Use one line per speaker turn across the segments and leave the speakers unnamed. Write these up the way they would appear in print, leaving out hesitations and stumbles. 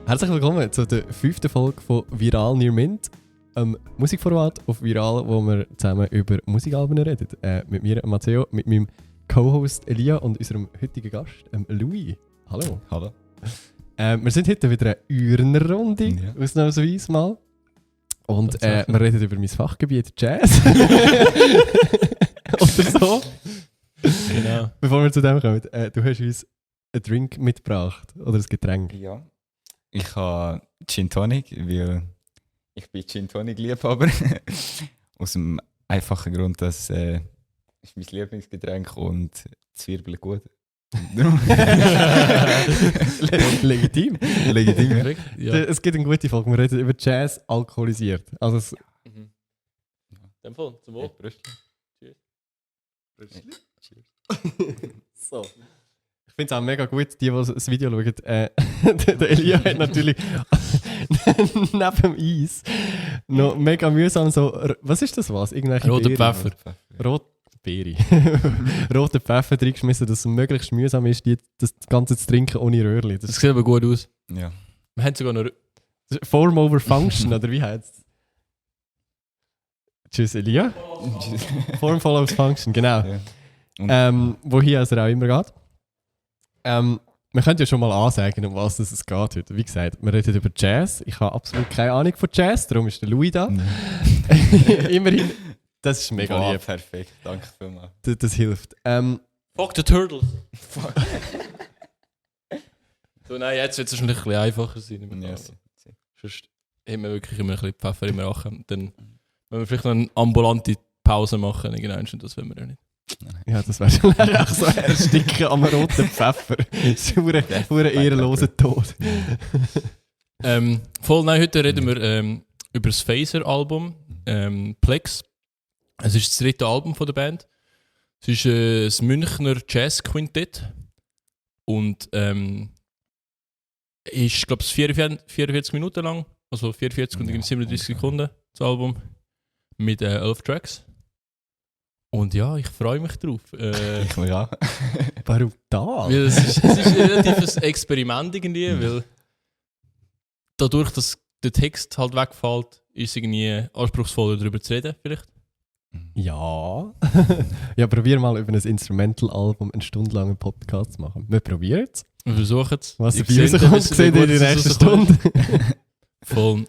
Herzlich willkommen zu der 5. Folge von Viral Near Mint, einem Musikformat auf Viral, wo wir zusammen über Musikalben reden. Mit mir, Matteo, mit meinem Co-Host Elia und unserem heutigen Gast, Louis. Hallo.
Hallo.
Wir sind heute wieder eine Ürnerrunde,
Ja.
ausnahmsweise mal. Und wir reden über mein Fachgebiet Jazz. Oder so.
Genau.
Bevor wir zu dem kommen, du hast uns einen Drink mitgebracht oder ein Getränk.
Ja. Ich habe Gin Tonic, weil ich bin Gin Tonic Liebhaber. Aus dem einfachen Grund, dass ist mein Lieblingsgetränk und Zwiebeln gut.
Legitim.
Legitim, ja.
Ja.
Es gibt eine gute Folge, wir reden über Jazz alkoholisiert. Also
In dem Fall, zum Wohl.
so. Ich finde es auch mega gut, die das Video schauen. Der Elia hat natürlich neben dem Eis noch mega mühsam so... Was ist das was? Irgendwelche
Roter
Beeren?
Pfeffer.
Beere. Roten Pfeffer reingeschmissen, dass es möglichst mühsam ist, das Ganze zu trinken ohne Röhrchen.
Das sieht aber gut aus.
Ja.
Wir haben sogar noch...
Form over Function, oder wie heißt es? Tschüss, Elia. Form follows Function, genau.
Ja. Und
Wohin es auch immer geht. Wir können ja schon mal ansagen, um was es geht heute. Wie gesagt, wir reden über Jazz. Ich habe absolut keine Ahnung von Jazz, darum ist der Louis da. Immerhin, das ist mega
wow,
lieb.
perfekt, danke vielmals.
Das hilft.
Fuck the Turtles! So, nein, jetzt wird es wahrscheinlich ein bisschen einfacher sein.
Ja,
Sonst haben wir wirklich immer ein bisschen Pfeffer im Rachen. Dann, wenn wir vielleicht noch eine ambulante Pause machen, irgendwann, das wollen wir ja nicht.
Ja, das wäre schon einfach so ersticken am roten Pfeffer. Sauer ehrenloser Tod.
Voll, nein, heute reden wir über das Phaser-Album, Plex. Es ist das 3. Album von der Band. Es ist das Münchner Jazz-Quintett. Und ist, glaube ich, 44 Minuten lang. Also 44 und 37 Sekunden, das Album. Mit 11 Tracks. Und ja, ich freue mich drauf.
Ich ja.
Warum da?
Weil es ist relativ ein Experiment irgendwie, weil dadurch, dass der Text halt wegfällt, ist es irgendwie anspruchsvoller darüber zu reden, vielleicht.
Ja. Ja, probier mal über ein Instrumental-Album einen stundenlangen Podcast zu machen. Wir probieren es.
Wir versuchen es.
Was dabei rauskommt, seht ihr in der nächsten Stunde.
Voll.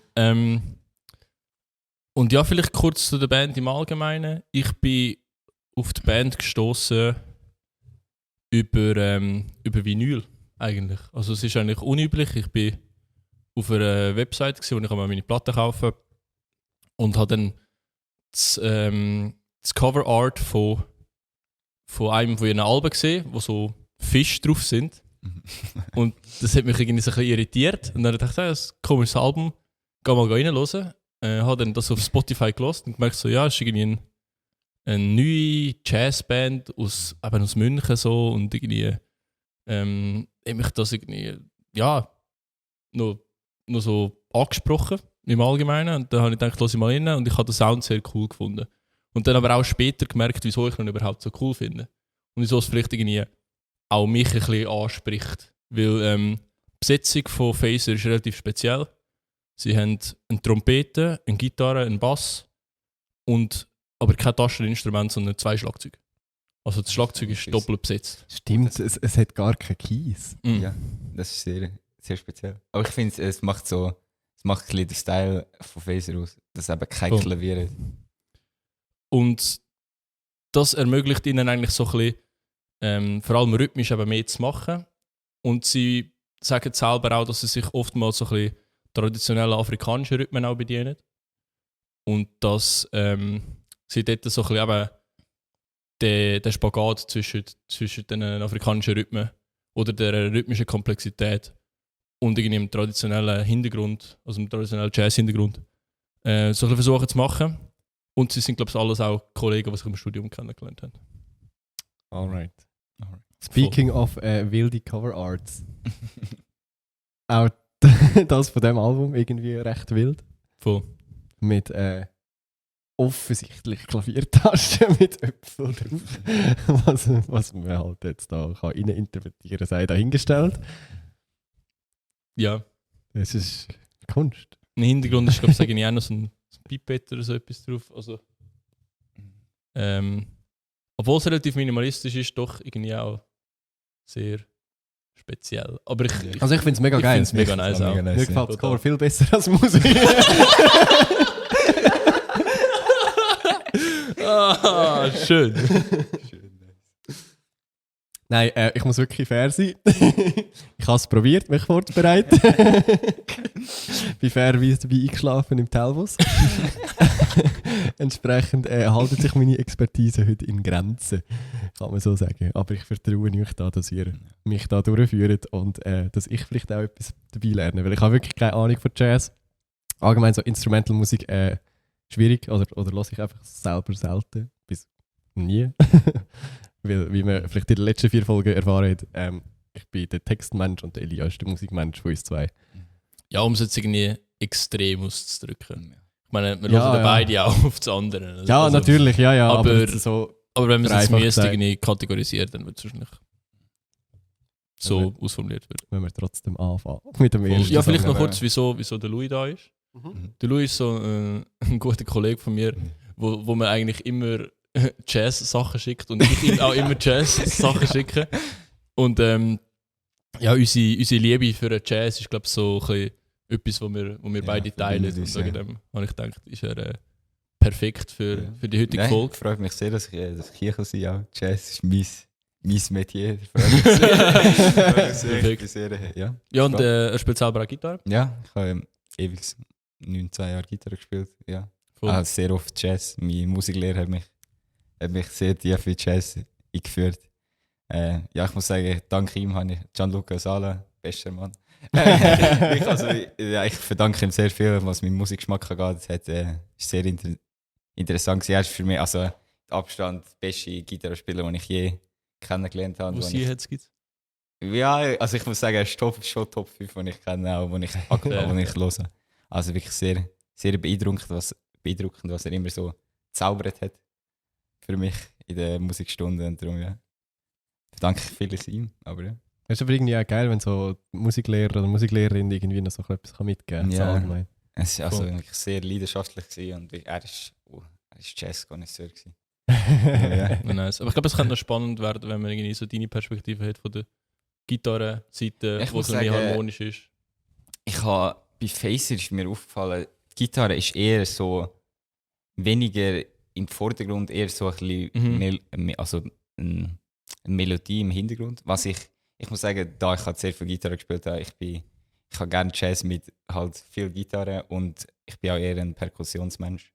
Und ja, vielleicht kurz zu der Band im Allgemeinen. Ich bin auf die Band gestoßen über Vinyl eigentlich. Also es ist eigentlich unüblich. Ich bin auf einer Website gewesen, wo ich meine Platten kaufen und habe dann das Cover Art von einem von ihren Alben gesehen, wo so Fische drauf sind. Und das hat mich irgendwie so ein bisschen irritiert. Und dann dachte ich, das ist ein komisches Album, geh mal reinhören. Habe dann das auf Spotify gehört und gemerkt, so, ja, es ist irgendwie eine neue Jazzband aus München so, und irgendwie hat mich das irgendwie, ja, noch so angesprochen im Allgemeinen. Und dann habe ich gedacht, lass ich mal rein, und ich habe den Sound sehr cool gefunden. Und dann aber auch später gemerkt, wieso ich ihn überhaupt so cool finde. Und wieso es vielleicht irgendwie auch mich ein bisschen anspricht. Weil die Besetzung von Phaser ist relativ speziell. Sie haben eine Trompete, eine Gitarre, einen Bass aber kein Tasteninstrument, sondern 2 Schlagzeuge. Also das Schlagzeug ist doppelt besetzt.
Stimmt, es hat gar keinen Keys.
Mhm.
Ja, das ist sehr, sehr speziell. Aber ich finde, es macht ein bisschen den Style von Phaser aus, dass eben kein Klavier ist.
Und das ermöglicht ihnen eigentlich so ein bisschen, vor allem rhythmisch eben mehr zu machen. Und sie sagen selber auch, dass sie sich oftmals so ein bisschen traditionellen afrikanischen Rhythmen auch bedienen. Und dass sie dort so ein bisschen eben den Spagat zwischen den afrikanischen Rhythmen oder der rhythmischen Komplexität und irgendwie im traditionellen Hintergrund, also im traditionellen Jazz-Hintergrund, so ein bisschen versuchen zu machen. Und sie sind, glaube ich, alles auch Kollegen, die sich im Studium kennengelernt haben.
Alright. Speaking of wilde Cover Arts. Auch das von diesem Album irgendwie recht wild.
Voll.
Mit offensichtlich Klaviertaschen mit Äpfeln drauf. Was man halt jetzt da kann interpretieren, sei dahingestellt.
Ja.
Das ist Kunst.
Im Hintergrund ist, glaube ich, irgendwie auch noch so ein Pipette oder so etwas drauf. Also, obwohl es relativ minimalistisch ist, doch irgendwie auch sehr speziell. Aber ich
Also ich finde es mega geil.
finde es mega nice auch.
Mir gefällt das
Total.
Cover viel besser als Musik.
Ah, schön.
Nein, ich muss wirklich fair sein. Ich habe es probiert, mich vorzubereiten. Bin fairerweise dabei eingeschlafen im Telbus. Entsprechend haltet sich meine Expertise heute in Grenzen, kann man so sagen. Aber ich vertraue euch da, dass ihr mich da durchführt und dass ich vielleicht auch etwas dabei lerne. Weil ich habe wirklich keine Ahnung von Jazz. Allgemein so Instrumentalmusik schwierig oder höre ich einfach selber selten, bis nie. Weil, wie man vielleicht in den letzten 4 Folgen erfahren hat, ich bin der Textmensch und der Elia ist der Musikmensch von uns zwei.
Ja, um es jetzt irgendwie extrem auszudrücken. Ich meine, wir
Ja,
hören
ja.
beide auch auf das andere.
Ja,
Also,
natürlich, ja.
aber-
so,
Aber wenn man es jetzt
Vereinfacht
müsste
gesagt.
irgendwie kategorisieren, dann wird es wahrscheinlich so ausformuliert werden.
wenn wir trotzdem anfangen mit dem
Ja,
ersten
vielleicht
Song.
noch kurz, wieso der Louis da ist. Der Louis ist so ein guter Kollege von mir, wo man eigentlich immer Jazz-Sachen schickt und ich ihm auch immer Jazz-Sachen schicke. Und ja, unsere Liebe für den Jazz ist, glaube ich, so ein bisschen etwas, wo wir beide teilen.
verbindet uns,
Und wegen
ja.
dem habe ich gedacht, ist er perfekt für die heutige
Nein,
Folge.
freut mich sehr, dass ich hier sein kann. Ja. Jazz ist mein Metier. Freut mich sehr. Freut mich sehr. Ich bin sehr, ja.
Ja, und er spielt selber auch Gitarre.
Ja, ich habe ewig 19 Jahre Gitarre gespielt. Ja.
Voll.
Auch sehr oft Jazz. Mein Musiklehrer hat mich sehr tief in Jazz eingeführt. Ja, ich muss sagen, dank ihm habe ich Gianluca Sala, bester Mann. Ich verdanke ihm sehr viel, was meinen Musikgeschmack angeht. Es ist sehr interessant gewesen. Er ist für mich also mit Abstand der beste Gitarrespieler, den ich je kennengelernt habe.
Wo sie jetzt gibt.
Ja, also ich muss sagen, er ist schon Top 5, die ich kenne, auch die ich aktuell die ich höre. Also wirklich sehr, sehr beeindruckend, was er immer so gezaubert hat für mich in den Musikstunden. Und darum, ja, verdanke ich vieles ihm. Aber ja.
Es ist aber irgendwie auch geil, wenn so Musiklehrer oder Musiklehrerin irgendwie noch so etwas mitgeben kann.
Ja.
So allgemein.
Es war also
Voll.
wirklich sehr leidenschaftlich gewesen und er ist Jazz-Connoisseur gewesen. Ja.
Ja, nice. Aber ich glaube, es könnte noch spannend werden, wenn man irgendwie so deine Perspektive hat von der Gitarrenseite,
Ich
wo
muss
es mehr
sagen,
harmonisch ist.
Ich habe bei Phaser ist mir aufgefallen, die Gitarre ist eher so weniger im Vordergrund, eher so ein bisschen eine Melodie im Hintergrund. Was ich muss sagen, da ich halt sehr viel Gitarre gespielt habe, ich habe gerne Jazz mit halt viel Gitarre und ich bin auch eher ein Perkussionsmensch.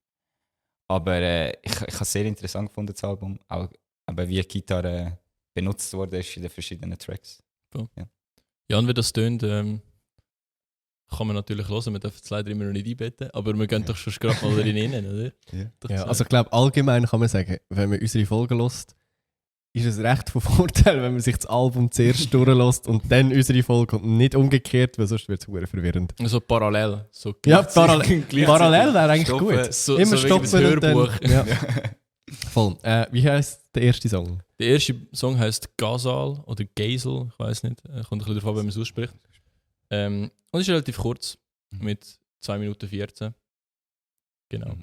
Aber ich habe es sehr interessant gefunden, das Album, auch aber wie die Gitarre benutzt worden ist in den verschiedenen Tracks.
Ja, und wie das tönt, kann man natürlich hören. Wir dürfen es leider immer noch nicht einbetten, aber wir gehen doch schon gerade mal rein, oder?
Ja.
Doch
Ja,
so.
also ich glaube, allgemein kann man sagen, wenn man unsere Folgen hört, ist es recht von Vorteil, wenn man sich das Album zuerst durchlässt und dann unsere Folge und nicht umgekehrt, weil sonst wird es verdammt verwirrend.
So parallel. So
Ja,
gleichzeitig-
parallel wäre eigentlich
Stoppen.
gut.
So,
Immer
so wegen des
stoppen und dann...
Hörbuch.
Ja. Voll. Wie heisst der erste Song?
Der erste Song heisst Gazal oder Geisel, ich weiß nicht. Kommt ein bisschen darauf an, wie man es ausspricht. Und ist relativ kurz, mit 2 Minuten 14. Genau.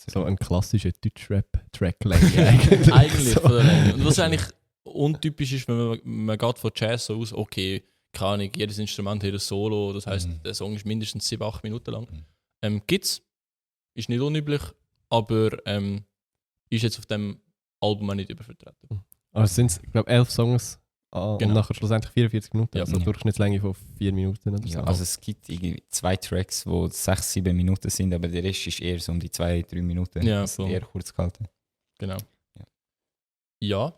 So ein klassischer Deutschrap-Tracklänge eigentlich.
Eigentlich
So.
von der Länge. Und was eigentlich untypisch ist, wenn man geht von Jazz so aus, okay, keine Ahnung, jedes Instrument hat ein Solo, das heisst, der Song ist mindestens 7-8 Minuten lang. Gibt's, ist nicht unüblich, aber ist jetzt auf dem Album auch nicht übervertreten.
Also es sind, glaube ich, 11 Songs und
Genau.
nachher schlussendlich 44 Minuten.
Ja.
Also
Ja.
Durchschnittslänge von 4 Minuten oder so.
Ja, also es gibt irgendwie 2 Tracks, die 6-7 Minuten sind, aber der Rest ist eher so um die 2-3 Minuten.
Ja,
also
voll.
eher kurz gehalten.
Genau.
Ja.
Ja. Wollen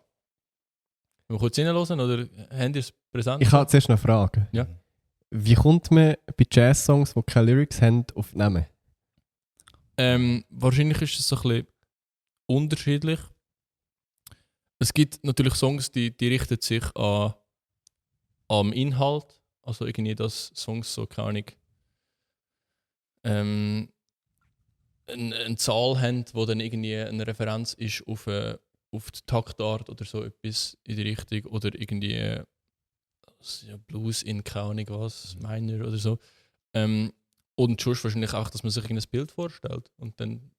wir kurz reinhören oder habt ihr es präsent?
Ich habe zuerst noch eine Frage.
Ja.
Wie kommt man bei Jazz-Songs, die keine Lyrics haben, auf die Namen?
Wahrscheinlich ist es so ein bisschen unterschiedlich. Es gibt natürlich Songs, die richten sich am Inhalt. Also irgendwie, dass Songs so, keine Ahnung, eine Zahl haben, wo dann irgendwie eine Referenz ist auf die Taktart oder so etwas in die Richtung. Oder irgendwie das ist ja Blues in keine Ahnung was, Minor oder so. Und sonst wahrscheinlich auch, dass man sich ein Bild vorstellt und dann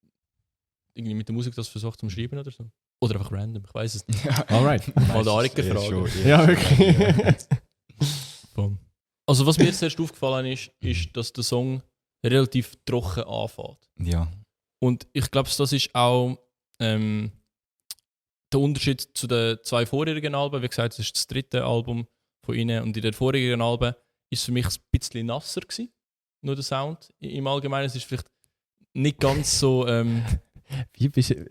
irgendwie mit der Musik das versucht zu schreiben oder so. Oder einfach random, ich weiß es nicht.
Alright.
Mal der Arik gefragt.
Ja, wirklich.
Boom. Also was mir zuerst aufgefallen ist, dass der Song relativ trocken anfängt.
Ja.
Und ich glaube, das ist auch der Unterschied zu den 2 vorherigen Alben. Wie gesagt, das ist das 3. Album von ihnen. Und in den vorigen Alben war es für mich ein bisschen nasser gewesen. Nur der Sound. Im Allgemeinen es ist vielleicht nicht ganz so...
Wie bist du...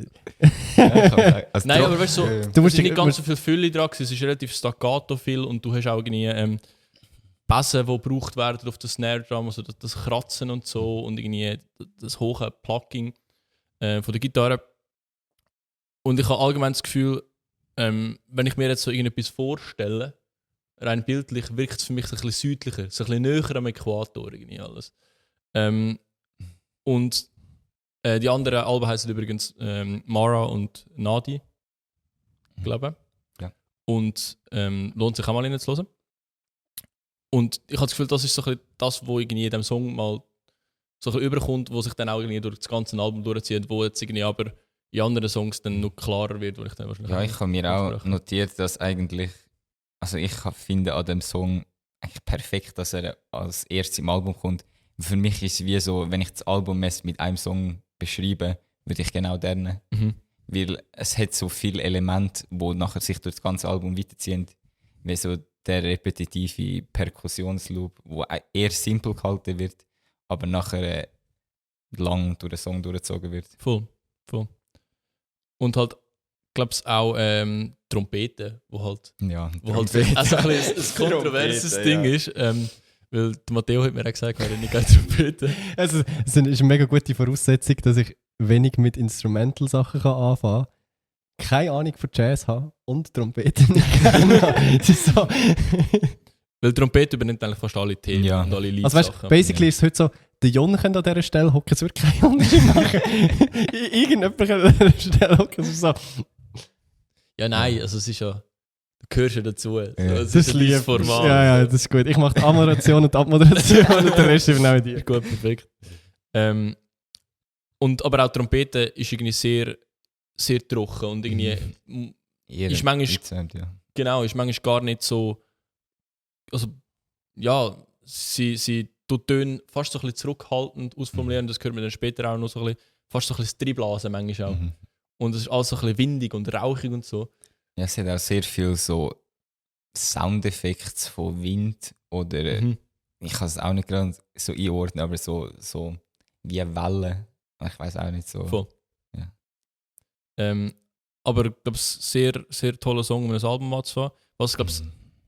Also
Nein, aber weißt du,
ja.
du musst nicht ganz so viel Fülle dran gewesen. Es ist relativ staccato viel und du hast auch irgendwie Bässe, die gebraucht werden auf das Snare Drum, also das Kratzen und so und irgendwie das hohe Plucking von der Gitarre. Und ich habe allgemein das Gefühl, wenn ich mir jetzt so irgendetwas vorstelle, rein bildlich wirkt es für mich so ein bisschen südlicher, so ein bisschen näher am Äquator irgendwie alles. Und die anderen Alben heißen übrigens Mara und Nadi, glaube ich.
Ja.
Und lohnt sich auch mal reinzuhören. Und ich habe das Gefühl, das ist so ein bisschen das, was irgendwie in diesem Song mal so ein bisschen überkommt, wo sich dann auch irgendwie durch das ganze Album durchzieht, wo jetzt irgendwie aber in anderen Songs dann noch klarer wird, wo ich dann wahrscheinlich...
Ja, ich habe mir auch notiert, dass eigentlich, also ich finde an dem Song eigentlich perfekt, dass er als erstes im Album kommt. Für mich ist es wie so, wenn ich das Album mit einem Song beschreibe, würde ich genau den nehmen. Weil es hat so viele Elemente, die nachher sich durch das ganze Album weiterziehen, wie so der repetitive Perkussionsloop, wo eher simpel gehalten wird, aber nachher lang durch den Song durchgezogen wird.
Voll. Und halt, glaube ich, auch Trompeten, wo halt also ein kontroverses Ding ist. Weil der Matteo hat mir auch gesagt, er nicht gerne Trompeten.
Also, es ist eine mega gute Voraussetzung, dass ich wenig mit Instrumental-Sachen anfangen kann. Keine Ahnung von Jazz habe und Trompeten nicht gerne habe. Das ist so.
Weil Trompete übernimmt eigentlich fast alle Themen
Ja.
und alle
Also weißt du, basically ist es heute so, der Jon könnte an dieser Stelle hocken, es wird keinen Unterschied machen. Irgendjemand könnte an dieser Stelle hocken, es ist so.
Ja, nein, also es ist ja... Du gehörst ja dazu.
Ja.
Es
Das
ist ein
lieb.
kleines Format.
Ja, das ist gut. Ich mache die Anmoderation und die Abmoderation und den Rest übernehme ich dir.
Gut, perfekt. Und aber auch Trompete ist irgendwie sehr, sehr trocken und irgendwie ist manchmal, genau, ist manchmal gar nicht so, also ja, sie tut Töne fast so ein bisschen zurückhaltend ausformulieren, das hört man dann später auch noch so ein bisschen, fast so ein bisschen Driblasen manchmal auch. Und es ist alles so ein bisschen windig und rauchig und so.
Ja, es hat auch sehr viel so Soundeffekte von Wind oder ich kann es auch nicht gerade so einordnen, aber so wie eine Welle. Ich weiß auch nicht so.
Voll.
Ja.
Aber ich glaube, es ist ein sehr, sehr toller Song, um ein Album anzufangen. Was, glaube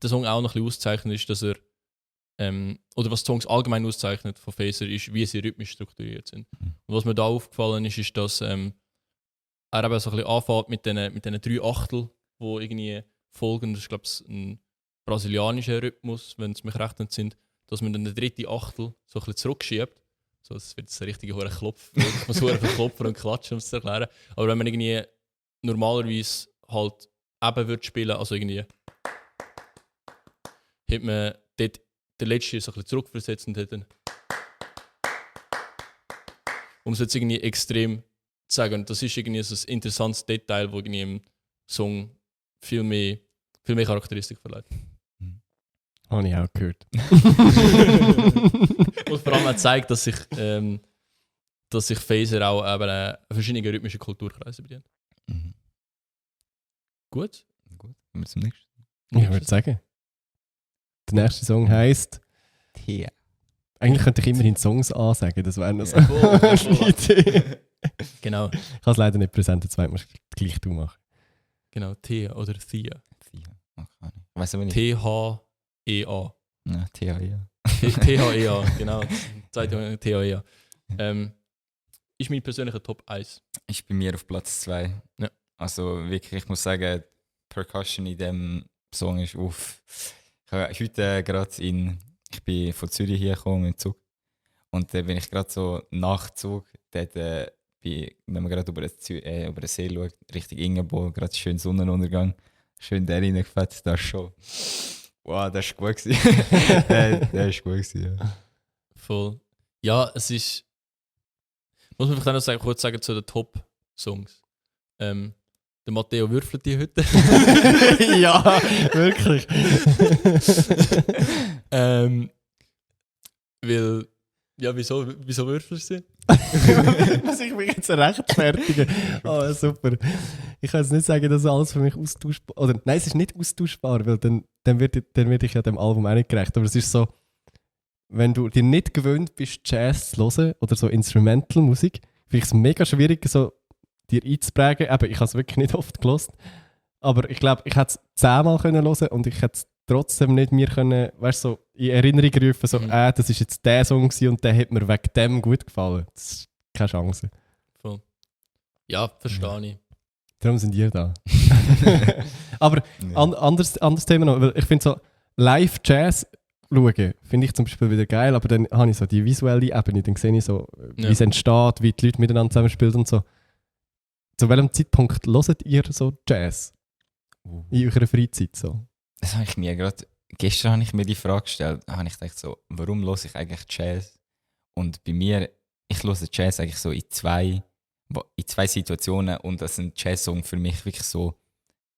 der Song auch noch ein bisschen auszeichnet, ist, dass er oder was Songs allgemein auszeichnet von Phaser, ist, wie sie rhythmisch strukturiert sind. Und was mir da aufgefallen ist, dass er eben so ein bisschen anfängt mit diesen 3 Achtel, die irgendwie folgen. Das ist, glaube ich, ein brasilianischer Rhythmus, wenn es mich recht nicht sind, dass man dann den 3. Achtel so ein bisschen zurückschiebt. So, das wird jetzt ein richtiger hoher Klopf. Ich muss verklopfen und klatschen, um es zu erklären. Aber wenn man irgendwie normalerweise halt eben würde spielen, also irgendwie hat man dort den letzten so ein bisschen zurückversetzt und hat dann, um es jetzt irgendwie extrem zu sagen, das ist irgendwie so ein interessantes Detail, das irgendwie im Song viel mehr Charakteristik verleiht.
Habe ich auch gehört.
Und vor allem auch zeigt, dass sich Phaser auch eben verschiedene rhythmische Kulturkreise bedient. Gut.
Gut, kommen wir zum nächsten.
Ich würde sagen, der nächste Song heisst.
Thea.
Eigentlich könnte ich immerhin Songs ansagen, das wäre noch so
Voll.
Idee.
Genau,
Ich kann es leider nicht präsent, jetzt musst du gleich du machen.
genau, Thea oder Thea.
Thea. Ich weiß aber nicht.
T-H-E-A.
Ja, Thea, ja.
T-H-E-A, genau. Zweite T-H-E-A. Ist mein persönlicher Top 1.
Ist bei mir auf Platz 2.
Ja.
Also wirklich, ich muss sagen, Percussion in diesem Song ist auf. Ich habe heute gerade ich bin von Zürich hier gekommen mit dem Zug. Und dann bin ich gerade so nach Zug, dort, wenn man gerade über den See schaut, Richtung Ingenbohl, gerade schön Sonnenuntergang, schön der reingefetzt, das schon. Wow, das war gut gewesen. Der war gut gewesen, ja.
Voll. Ja, es ist. Muss man vielleicht auch noch kurz sagen zu den Top-Songs. Der Matteo würfelt die heute.
Ja, wirklich.
Weil. Ja, wieso würfelst du sie?
Muss ich mich jetzt rechtfertigen? Oh, super. Ich kann jetzt nicht sagen, dass alles für mich austauschbar ist. Oder nein, es ist nicht austauschbar, weil dann werde ich ja dem Album auch nicht gerecht. Aber es ist so, wenn du dir nicht gewöhnt bist, Jazz zu hören oder so Instrumental-Musik, finde ich es mega schwierig, so dir einzuprägen. Eben, ich habe es wirklich nicht oft gehört. Aber ich glaube, ich hätte es 10-mal hören können und ich hätte es trotzdem nicht mir können, weißt, so in Erinnerung rufen, so, das ist jetzt der Song gewesen und der hat mir wegen dem gut gefallen. Das ist keine Chance.
Voll. Ja, verstehe ich.
Darum sind ihr da. Aber anderes Thema noch, weil ich finde so Live-Jazz schauen, finde ich zum Beispiel wieder geil, aber dann habe ich so die visuelle Ebene, dann sehe ich so, wie es entsteht, wie die Leute miteinander zusammenspielen und so. Zu welchem Zeitpunkt hört ihr so Jazz? In eurer Freizeit so?
Das habe ich mir gerade. Gestern habe ich mir die Frage gestellt, habe ich gedacht so, warum höre ich eigentlich Jazz? Und bei mir, ich höre Jazz eigentlich so in zwei Situationen und dass ein Jazz-Song für mich wirklich so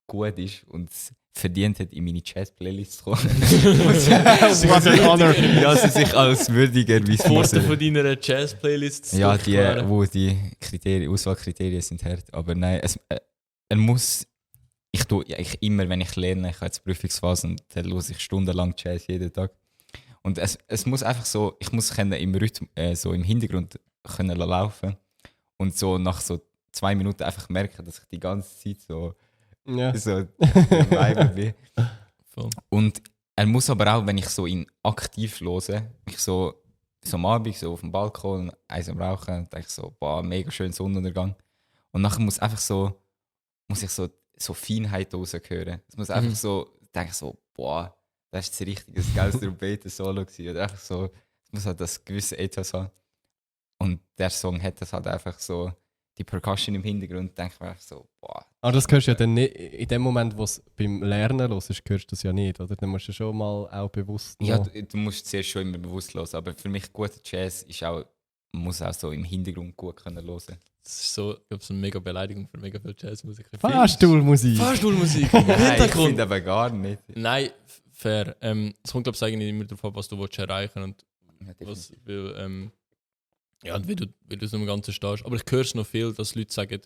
gut ist und es verdient hat, in meine Jazz-Playlist zu kommen.
What an honor!
Ja, sie sich als würdiger wie
Pforten von deiner Jazz-Playlist.
Ja, wo die Auswahlkriterien sind hart. Aber nein, er muss. Ich tue eigentlich immer, wenn ich lerne, ich habe jetzt Prüfungsphase und dann höre ich stundenlang Jazz jeden Tag. Und es muss einfach so, ich muss im Rhythmus, so im Hintergrund können laufen und so nach so 2 Minuten einfach merken, dass ich die ganze Zeit so vibe bin.
Voll.
Und er muss aber auch, wenn ich so ihn aktiv höre, ich so am Abend so auf dem Balkon, Eis am Rauchen, und denke ich so, boah, mega schön Sonnenuntergang. Und nachher muss ich so Feinheit raushören. Es muss einfach so, denke ich so, boah, das ist das richtige geiles Trompeten-Solo gewesen. Oder einfach so, es muss halt das gewisse Etwas haben. Und der Song hat das halt einfach so, die Percussion im Hintergrund, denke ich mir einfach so, boah.
Aber das hörst du ja dann nicht, in dem Moment, wo es beim Lernen hörst, hörst du das ja nicht, oder? Dann musst du schon mal auch bewusst...
Ja, du musst zuerst schon immer bewusst hören, aber für mich guter Jazz ist auch, man muss auch so im Hintergrund gut können hören.
Das ist so, ich glaube, so eine mega Beleidigung für mega viele Jazzmusiker.
Fahrstuhlmusik!
Fahrstuhlmusik!
Nein, ich finde aber gar nicht.
Nein, fair. Es kommt, glaube ich, eigentlich immer darauf ab, was du erreichen willst und was, weil, ja, und wie du so im Ganzen stehst. Aber ich höre es noch viel, dass Leute sagen,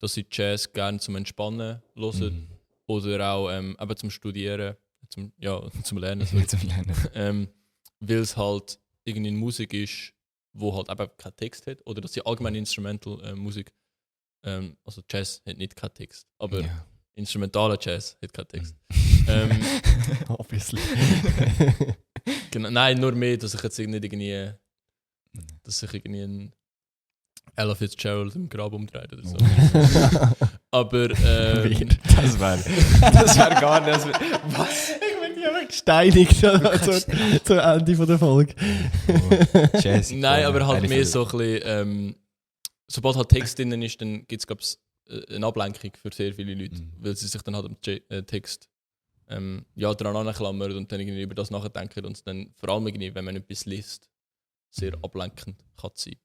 dass sie Jazz gerne zum Entspannen hören oder auch eben zum Studieren, zum Lernen.
Zum Lernen.
Weil es halt irgendwie eine Musik ist, wo halt eben keinen Text hat, oder dass die allgemeine Instrumental-Musik, also Jazz hat nicht keinen Text, aber instrumentaler Jazz hat keinen Text.
Obviously.
Genau, nein, nur mehr, dass ich jetzt irgendwie, dass sich irgendwie ein Ella Fitzgerald im Grab umdreht oder so. Aber
das wäre gar nicht. Was?
Ich bin ja gesteinigt zum Ende der Folge.
Jazz.
Nein, aber halt mehr so ein bisschen, sobald halt Text drin ist, dann gibt es, glaube ich, eine Ablenkung für sehr viele Leute, weil sie sich dann halt am Text daran anklammern und dann irgendwie über das nachdenken und es dann vor allem irgendwie, wenn man etwas liest, sehr ablenkend kann sein.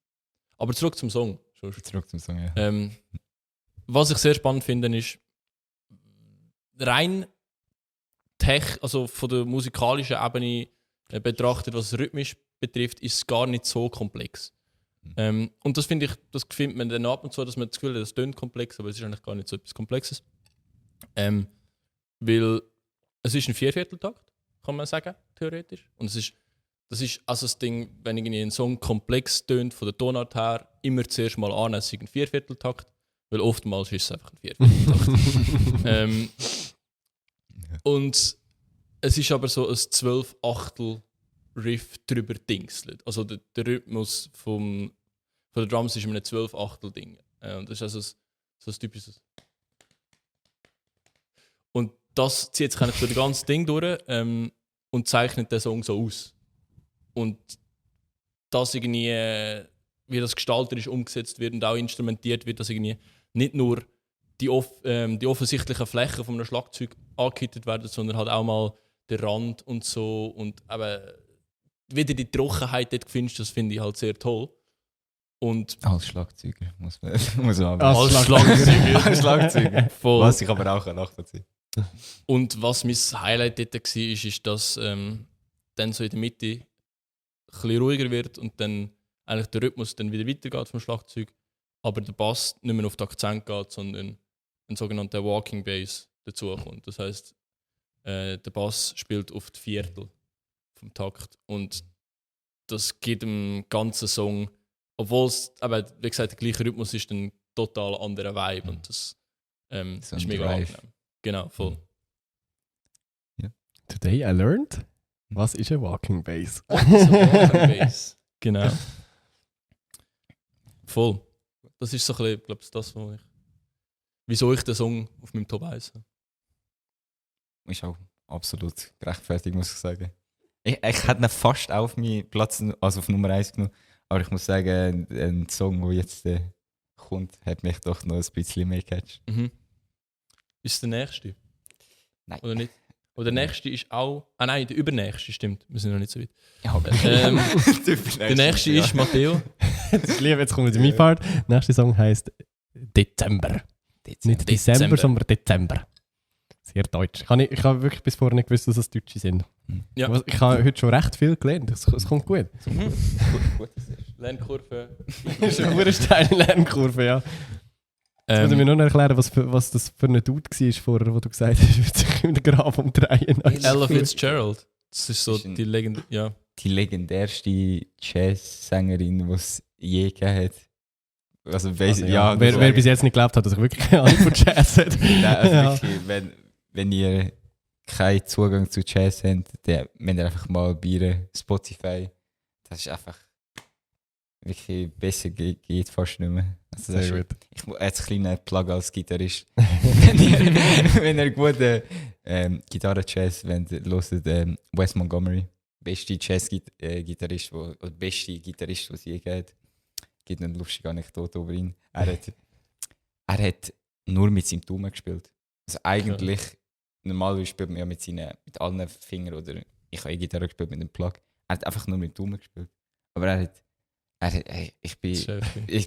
Aber zurück zum Song.
Ja.
Was ich sehr spannend finde, ist rein also von der musikalischen Ebene betrachtet, was rhythmisch betrifft, ist es gar nicht so komplex. Und das finde ich, das findet man dann ab und zu, dass man das Gefühl hat, das klingt komplex, aber es ist eigentlich gar nicht so etwas Komplexes. Weil es ist ein Viervierteltakt, kann man sagen, theoretisch. Und das ist also das Ding, wenn irgendwie ein Song komplex tönt, von der Tonart her, immer zuerst mal an, es ist ein Viervierteltakt, weil oftmals ist es einfach ein Viervierteltakt. Und es ist aber so ein 12-Achtel-Riff drüber dingselt. Also der Rhythmus von der Drums ist immer ein 12-Achtel-Ding. Und das ist also so ein typisches. Und das zieht sich eigentlich durch das ganze Ding durch und zeichnet den Song so aus. Und das irgendwie, wie das gestalterisch umgesetzt wird und auch instrumentiert wird, dass irgendwie nicht nur die offensichtlichen Flächen von einem Schlagzeug angehittet werden, sondern halt auch mal der Rand und so und eben wieder die Trockenheit dort findest, das finde ich halt sehr toll. Und
Als Schlagzeuger muss man aber.
als Schlagzeuger.
Als Schlagzeuger.
Voll.
Was ich aber auch nachvollziehen.
Und was mein Highlight dort war, ist, dass dann so in der Mitte ein bisschen ruhiger wird und dann eigentlich der Rhythmus dann wieder weitergeht vom Schlagzeug, aber der Bass nicht mehr auf den Akzent geht, sondern ein sogenannter Walking Bass dazukommt. Das heisst, der Bass spielt auf die Viertel vom Takt und das gibt dem ganzen Song, obwohl es, wie gesagt, der gleiche Rhythmus ist, ein total anderer Vibe und das
So
ist
ein
mega
Drive.
angenehm. Genau, voll.
Today I learned, was ist ein Walking Bass?
So Walking Bass. Genau. Voll. Das ist so ein bisschen, glaube ich, das, wieso ich den Song auf meinem Top 1 habe.
Ist auch absolut gerechtfertigt, muss ich sagen. Ich hätte ihn fast auf meinen Platz, also auf Nummer 1 genommen. Aber ich muss sagen, ein Song, der jetzt kommt, hat mich doch noch ein bisschen mehr gecatcht.
Mhm. Ist es der nächste?
Nein.
Oder nicht? Oder der nächste ist auch. Ah nein, der übernächste, stimmt. Wir sind noch nicht so weit.
Ja, aber
Der nächste ist Matteo.
Jetzt kommt mein Part. Der nächste Song heisst Dezember. Nicht Dezember, sondern Dezember. Sehr deutsch. Ich habe wirklich bis vorher nicht gewusst, dass es Deutsche sind.
Ja.
Aber ich habe heute schon recht viel gelernt. Es kommt gut.
Lernkurve.
Das ist eine steile Lernkurve, ja. Jetzt muss ich mir nur noch erklären, was das für ein Dude war, vorher, wo du gesagt hast, wird sich in den Grab umdrehen.
Ella Fitzgerald. Das ist so
Ist ein-
die Legende. Ja.
die legendärste Jazz-Sängerin, die es je gegeben hat. Also,
Ja, wer bis jetzt nicht geglaubt hat, dass ich wirklich keine Ahnung von Jazz hätte.
Nein, also
Ja.
wirklich, wenn ihr keinen Zugang zu Jazz habt, dann müsst ihr einfach mal bei ihr Spotify. Das ist einfach wirklich besser geht fast nicht mehr. Also das
Sehr
ist,
gut.
ich muss jetzt ein kleiner Plug als Gitarrist. wenn ihr gute Gitarre-Jazz hört, Wes Montgomery, beste Jazz-Gitarrist, oder beste Gitarrist, den es je gibt. Gibt eine lustige Anekdote über ihn. Er hat nur mit seinem Daumen gespielt. Also eigentlich, normalerweise spielt man ja mit allen Fingern, oder ich habe Gitarre gespielt mit dem Plug. Er hat einfach nur mit dem Daumen gespielt. Aber ich bin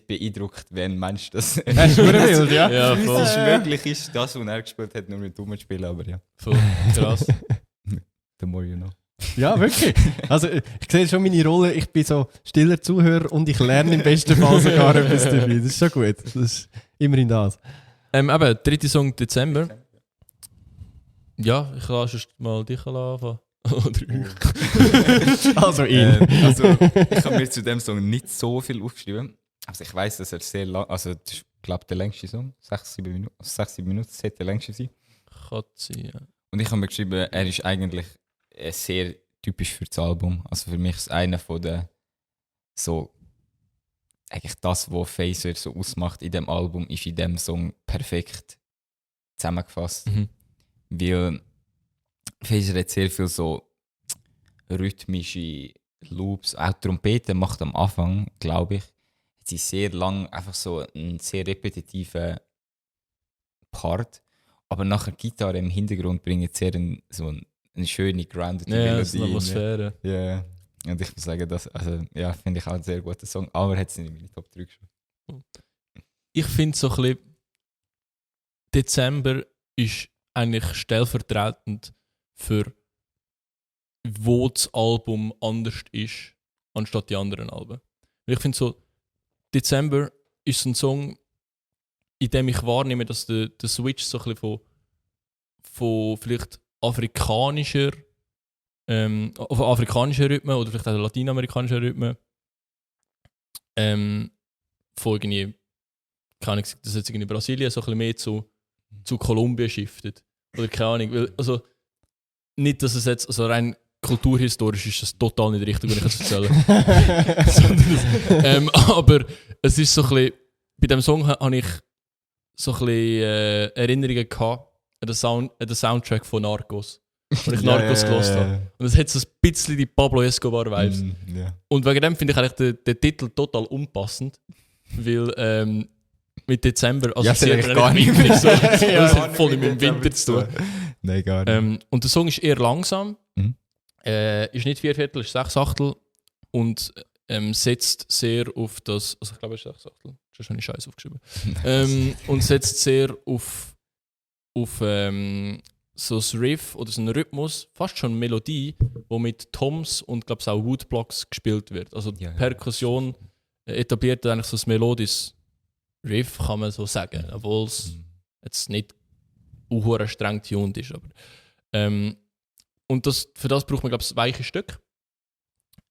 beeindruckt, wenn ein Mensch das
Das ist verdammt wild, ja.
Ja, voll.
es möglich ist, das, was er gespielt hat, nur mit dem Daumen zu spielen. Aber ja,
Voll. Krass.
the more you know.
Ja, wirklich. Also, ich sehe schon meine Rolle. Ich bin so stiller Zuhörer und ich lerne im besten Fall sogar etwas dabei. Das ist schon gut. Das ist immerhin das.
Eben, dritter Song Dezember. Ja, ich lasse erst mal dich anfangen. Oder ich.
Also ihn.
Also, ich habe mir zu dem Song nicht so viel aufgeschrieben. Also ich weiß, dass er sehr lang, also das ist, glaube der längste Song, 6-7 Minuten, das sollte der längste sein.
Kann sein, ja.
Und ich habe mir geschrieben, er ist eigentlich sehr typisch für das Album. Also für mich ist einer von den so eigentlich das, was Phaser so ausmacht in dem Album, ist in dem Song perfekt zusammengefasst.
Mhm.
Weil Phaser hat sehr viel so rhythmische Loops, auch Trompete macht am Anfang, glaube ich, hat sie sehr lang einfach so einen sehr repetitiven Part, aber nachher Gitarre im Hintergrund bringt sehr eine schöne grounded
Ja, das ist eine
Melodie.
Atmosphäre.
Ja, und ich muss sagen, das finde ich auch einen sehr guten Song, aber hat es nicht in meine Top 3 geschafft.
Ich finde so ein bisschen, Dezember ist eigentlich stellvertretend für wo das Album anders ist, anstatt die anderen Alben. Weil ich finde so, Dezember ist ein Song, in dem ich wahrnehme, dass der Switch so ein bisschen von vielleicht afrikanischer Rhythmen oder vielleicht auch lateinamerikanischen Rhythmen von irgendwie, keine Ahnung, das jetzt in Brasilien so ein bisschen mehr zu Kolumbien shiftet. Oder keine Ahnung, weil, also nicht, dass es jetzt, also rein kulturhistorisch ist das total nicht richtig, wenn ich das erzähle. Aber es ist so ein bisschen, bei diesem Song habe ich so ein bisschen Erinnerungen gehabt an den Soundtrack von Narcos, wo ich Narcos gehört habe. Und es hat so ein bisschen die Pablo Escobar-Vibes.
Ja.
Und wegen dem finde ich eigentlich den Titel total unpassend, weil mit Dezember
Ja,
assoziiert
vielleicht
man
gar
eigentlich
nicht
Winter, so,
mehr.
das
Ja,
hat voll mit dem Winter zu tun.
Nein, gar nicht.
Und der Song ist eher langsam.
Mhm.
Ist nicht 4/4, ist 6/8. Und setzt sehr auf das. Also, ich glaube, es ist 6/8. Schon habe ich Scheiß aufgeschrieben. Und setzt sehr auf so ein Riff oder so einen Rhythmus, fast schon eine Melodie, wo mit Toms und glaube ich auch Woodblocks gespielt wird. Also die Perkussion etabliert eigentlich so ein melodisches Riff, kann man so sagen, obwohl es jetzt nicht unhuere streng tuned ist. Aber, und für das braucht man glaube ich weiche Stück.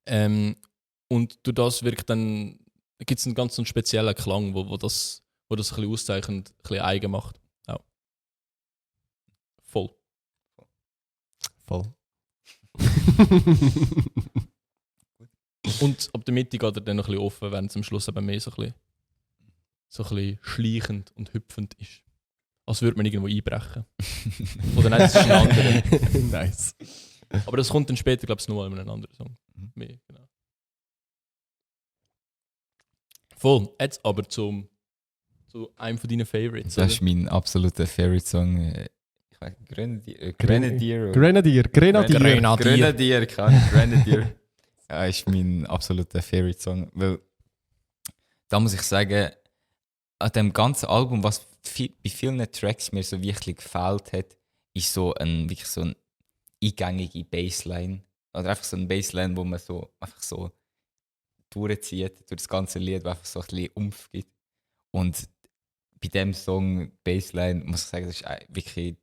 Und durch das wirkt dann gibt es einen ganz speziellen Klang, wo das ein bisschen auszeichnet, ein bisschen eigen macht. Voll. Und ab der Mitte geht er dann noch ein bisschen offen, während es am Schluss eben mehr so ein bisschen schleichend und hüpfend ist. Als würde man irgendwo einbrechen. Oder nein, das ist ein anderer.
Nice.
Aber das kommt dann später, glaube ich, nur in einem anderen Song. Mehr, genau. Voll. Jetzt aber zu einem von deinen Favorites.
Das ist mein absoluter Favorite-Song. Grenadier. Ja, ist mein absoluter Favorite-Song. Weil, da muss ich sagen, an dem ganzen Album, was bei vielen Tracks mir so wirklich gefällt hat, ist wirklich so eine eingängige Bassline. Oder einfach so eine Bassline, wo man so einfach so durchzieht durch das ganze Lied, wo einfach so ein bisschen Umf gibt. Und bei dem Song Bassline muss ich sagen, das ist wirklich,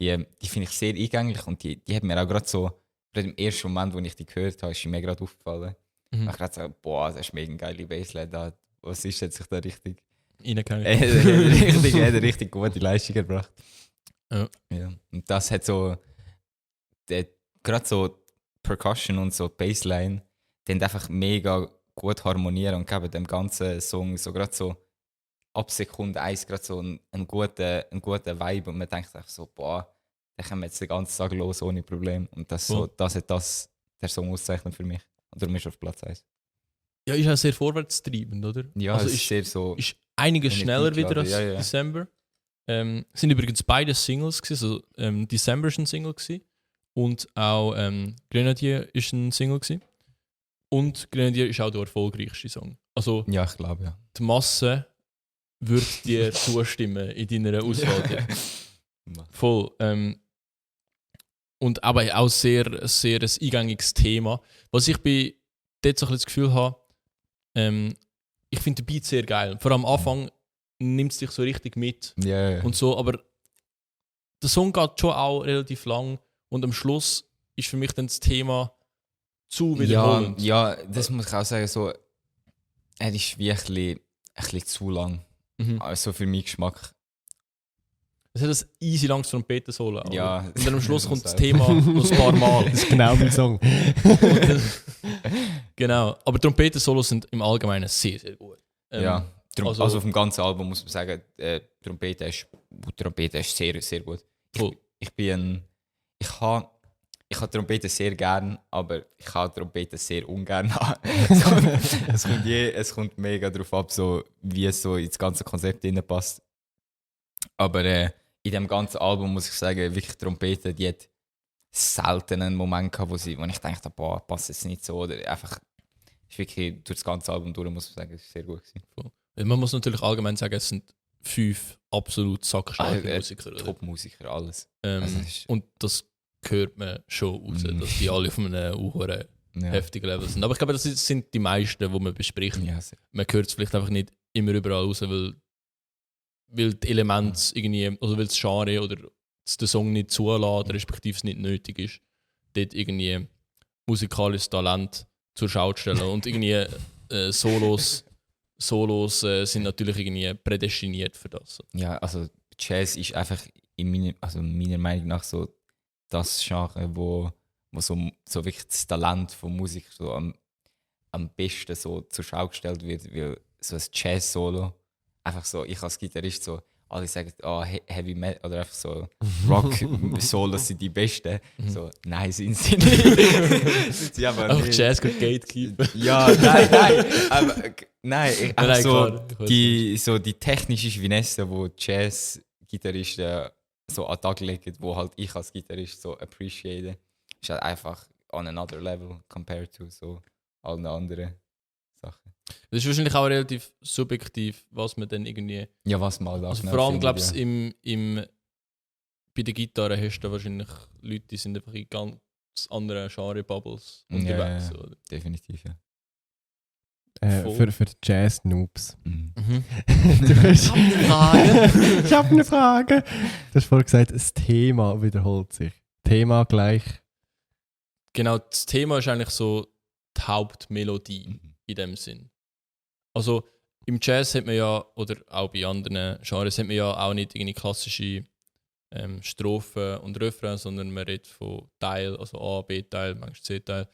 die finde ich sehr eingängig und die hat mir auch gerade so, gerade im ersten Moment, wo ich die gehört habe, ist mir gerade aufgefallen. Ich habe gerade gesagt, boah, das ist mega eine geile Bassline da. Was ist, hat sich da richtig eine richtig gute Leistung gebracht. Ja. Und das hat so, gerade so Percussion und so Bassline, die einfach mega gut harmonieren und geben dem ganzen Song so gerade so ab Sekunde 1 gerade so einen guten Vibe und man denkt einfach so, boah, da können wir jetzt den ganzen Tag los ohne Problem. Und das hat der Song auszeichnet für mich. Und darum ist er auf Platz 1.
Ja, ist auch sehr vorwärtstreibend, oder?
Ja,
also
ist sehr so.
Ist einiges schneller wieder als December. Sind übrigens beide Singles gewesen. Also, December war ein Single gewesen. Und auch Grenadier ist ein Single gewesen. Und Grenadier ist auch der erfolgreichste Song. Also,
ja, ich glaube, ja.
Die Masse würde dir zustimmen in deiner Auswahl. Voll. Und aber auch sehr ein eingängiges Thema. Was ich bei dort so ein bisschen das Gefühl habe, ich finde den Beat sehr geil. Vor allem am Anfang nimmt es dich so richtig mit.
Yeah.
Und so, aber der Song geht schon auch relativ lang und am Schluss ist für mich dann das Thema zu wiederholend.
Ja, das muss ich auch sagen, so, er ist wirklich ein bisschen zu lang. Also für meinen Geschmack.
Es hat ein easy langes Trompeten-Solo.
Ja.
Und dann am Schluss kommt das Thema noch ein paar Mal.
Das ist genau mein Song.
Genau.
Aber Trompeten-Solos sind im Allgemeinen sehr, sehr gut.
Ja, also auf dem ganzen Album muss man sagen, Trompete ist sehr, sehr gut.
Cool.
Ich habe Trompete sehr gern, aber ich habe Trompete sehr ungern. Es kommt mega darauf ab, so, wie es so ins ganze Konzept passt. Aber in dem ganzen Album muss ich sagen, wirklich Trompete, die hat selten einen Moment gehabt, wo ich dachte, boah, passt jetzt nicht so. Oder einfach, ist wirklich durch das ganze Album durch, muss ich sagen, es ist sehr gut gewesen.
Cool. Man muss natürlich allgemein sagen, es sind 5 absolut sackstarke Musiker.
Top-Musiker, alles.
Und das hört man schon raus, dass die alle auf einem heftigen Level sind. Aber ich glaube, das sind die meisten, die man bespricht.
Ja,
man hört es vielleicht einfach nicht immer überall raus, weil die Elemente irgendwie, also weil das Genre oder der Song nicht zulässt, respektive es nicht nötig ist, dort irgendwie musikalisches Talent zur Schau zu stellen. Und irgendwie Solos sind natürlich irgendwie prädestiniert für das.
Ja, also Jazz ist einfach meiner Meinung nach so das Genre, wo so wirklich das Talent von Musik so am besten so zur Schau gestellt wird, weil so ein Jazz-Solo einfach so, ich als Gitarrist so, alle sagen, Heavy Metal oder einfach so Rock-Solos sind die besten. So, nein, sind sie nicht. Sind sie aber
auch
nicht.
Jazz geht Gatekeeper.
Ja, nein. Aber,
nein,
so die technische Finesse, die Jazz-Gitarristen so an den Tag legen, wo halt ich als Gitarrist so appreciate, ist halt einfach on another level compared to so allen anderen Sachen.
Das ist wahrscheinlich auch relativ subjektiv, was man dann irgendwie...
Ja, was mal da
Also
genau
vor allem,
findet,
glaube ich, bei der Gitarre hast du wahrscheinlich Leute, die sind einfach in ganz anderen Genre-Bubbles unterwegs.
Ja,
Oder?
definitiv, ja.
Voll.
Für Jazz-Noobs.
Mhm.
Du hast,
Frage.
ich habe eine Frage. Du hast vorhin gesagt, das Thema wiederholt sich. Thema gleich.
Genau, das Thema ist eigentlich so die Hauptmelodie in dem Sinn. Also im Jazz hat man ja, oder auch bei anderen Genres, hat man ja auch nicht irgendwie klassische Strophen und Refrain, sondern man redet von Teil, also A, B-Teil, manchmal C-Teil.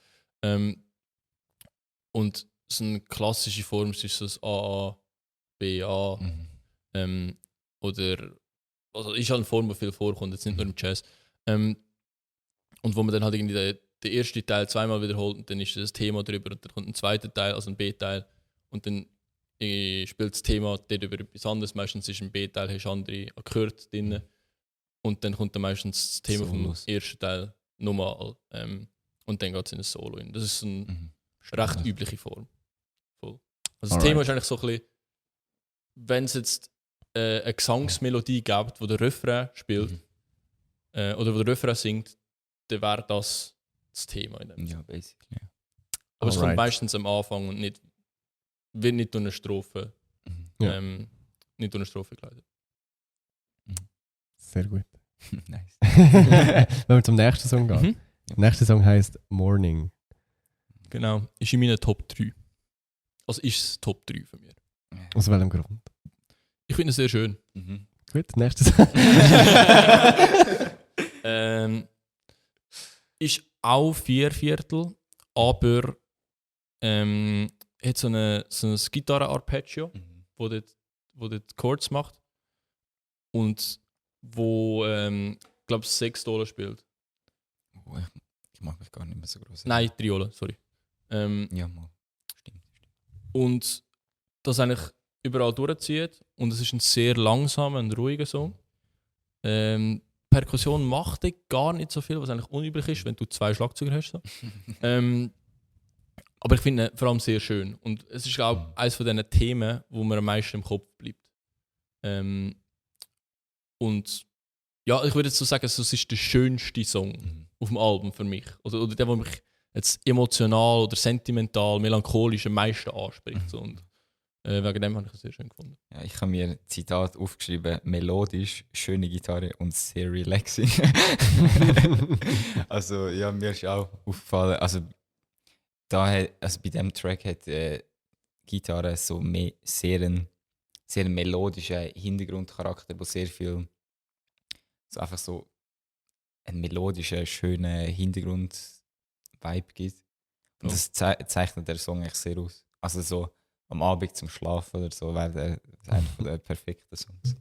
Und so eine klassische Form ist so das A, B, A. Oder also ist halt eine Form, die viel vorkommt, jetzt nicht nur im Jazz. Und wo man dann halt irgendwie den ersten Teil zweimal wiederholt und dann ist das Thema drüber und dann kommt ein zweiter Teil, also ein B-Teil und dann spielt das Thema dort über etwas anderes. Meistens ist ein B-Teil, hast andere Akkorde drin und dann kommt dann meistens das Thema
Solos.
vom ersten Teil nochmal und dann geht es in ein Solo hin. Das ist eine recht übliche Form. Voll. Also das
Alright.
Thema ist eigentlich so ein bisschen, wenn es jetzt eine Gesangsmelodie gibt, wo der Refrain spielt oder wo der Refrain singt, dann wäre das Thema in dem.
Ja, basically. Ja.
Aber es kommt
Alright.
meistens am Anfang und wird nicht durch eine Strophe,
Ja.
nicht durch eine Strophe geleitet.
Sehr gut.
Nice.
Wenn wir zum nächsten Song gehen. Der nächste Song heisst Morning.
Genau, ist in meinen Top 3. Also ist es Top 3 von mir.
Aus welchem Grund?
Ich finde es sehr schön.
Gut, nächster Song.
Ist auch 4/4, aber hat so ein Gitarre-Arpeggio, wo dort Chords macht und wo, glaube ich, 6 Dollar spielt.
Oh, ich mag mich gar nicht mehr so groß.
Nein, Triola, sorry.
Ja, mal. Stimmt.
Und das eigentlich überall durchzieht und es ist ein sehr langsamer und ruhiger Song. Perkussion macht gar nicht so viel, was eigentlich unüblich ist, wenn du 2 Schlagzeuger hast. So. Aber ich finde ihn vor allem sehr schön. Und es ist auch eines von diesen Themen, wo mir am meisten im Kopf bleibt. Und ja, ich würde jetzt so sagen, es ist der schönste Song auf dem Album für mich. Oder der, der mich jetzt emotional oder sentimental, melancholisch am meisten anspricht. So. Und wegen dem habe ich es sehr schön gefunden.
Ja, ich habe mir ein Zitat aufgeschrieben: melodisch, schöne Gitarre und sehr relaxing. Also, ja, mir ist auch aufgefallen, also bei diesem Track hat die Gitarre so sehr einen melodischen Hintergrundcharakter, wo sehr viel so einfach so einen melodischen, schönen Hintergrund-Vibe gibt. Und das zeichnet der Song echt sehr aus. Also so am Abend zum Schlafen oder so wäre der einer von der perfekten Songs.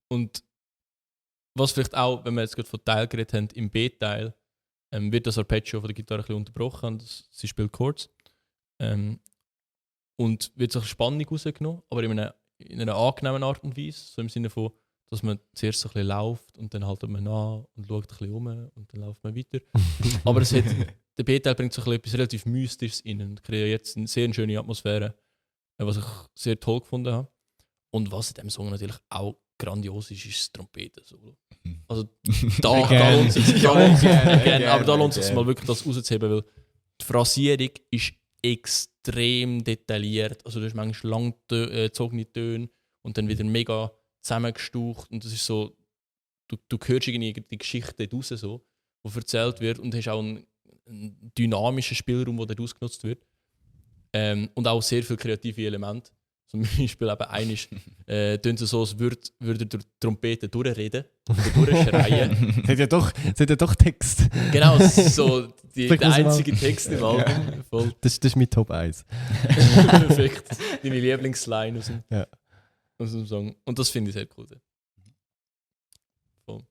Und was vielleicht auch, wenn wir jetzt gerade von Teil geredet haben, im B-Teil wird das Arpeggio von der Gitarre ein bisschen unterbrochen und sie spielt Chords. Und wird so eine Spannung rausgenommen, aber in einer angenehmen Art und Weise. So im Sinne von, dass man zuerst so ein bisschen läuft und dann haltet man an und schaut ein bisschen um und dann läuft man weiter. Aber der B-Teil bringt so ein bisschen etwas relativ Mystisches rein und kreiert jetzt eine sehr schöne Atmosphäre, was ich sehr toll gefunden habe. Und was in diesem Song natürlich auch grandios ist das Trompeten-Solo. Also da lohnt es sich, aber da lohnt es sich mal wirklich, das rauszuheben, weil die Phrasierung ist extrem detailliert. Also du hast manchmal lang gezogene Töne und dann wieder mega zusammengestaucht und das ist so, du hörst irgendwie die Geschichte dort raus, so, die erzählt wird und hast auch einen dynamischen Spielraum, der dort ausgenutzt wird. Und auch sehr viele kreative Elemente. Zum Beispiel eben eines tönt es so, als würde der Trompete durchreden oder durchschreien.
Sie hat ja doch Text.
Genau, das ist so
Vielleicht
der
muss ich mal-
einzige Text im Album. Voll
Das ist mein Top 1.
perfekt. Deine Lieblingsline aus dem Song. Und das finde ich sehr cool. Voll.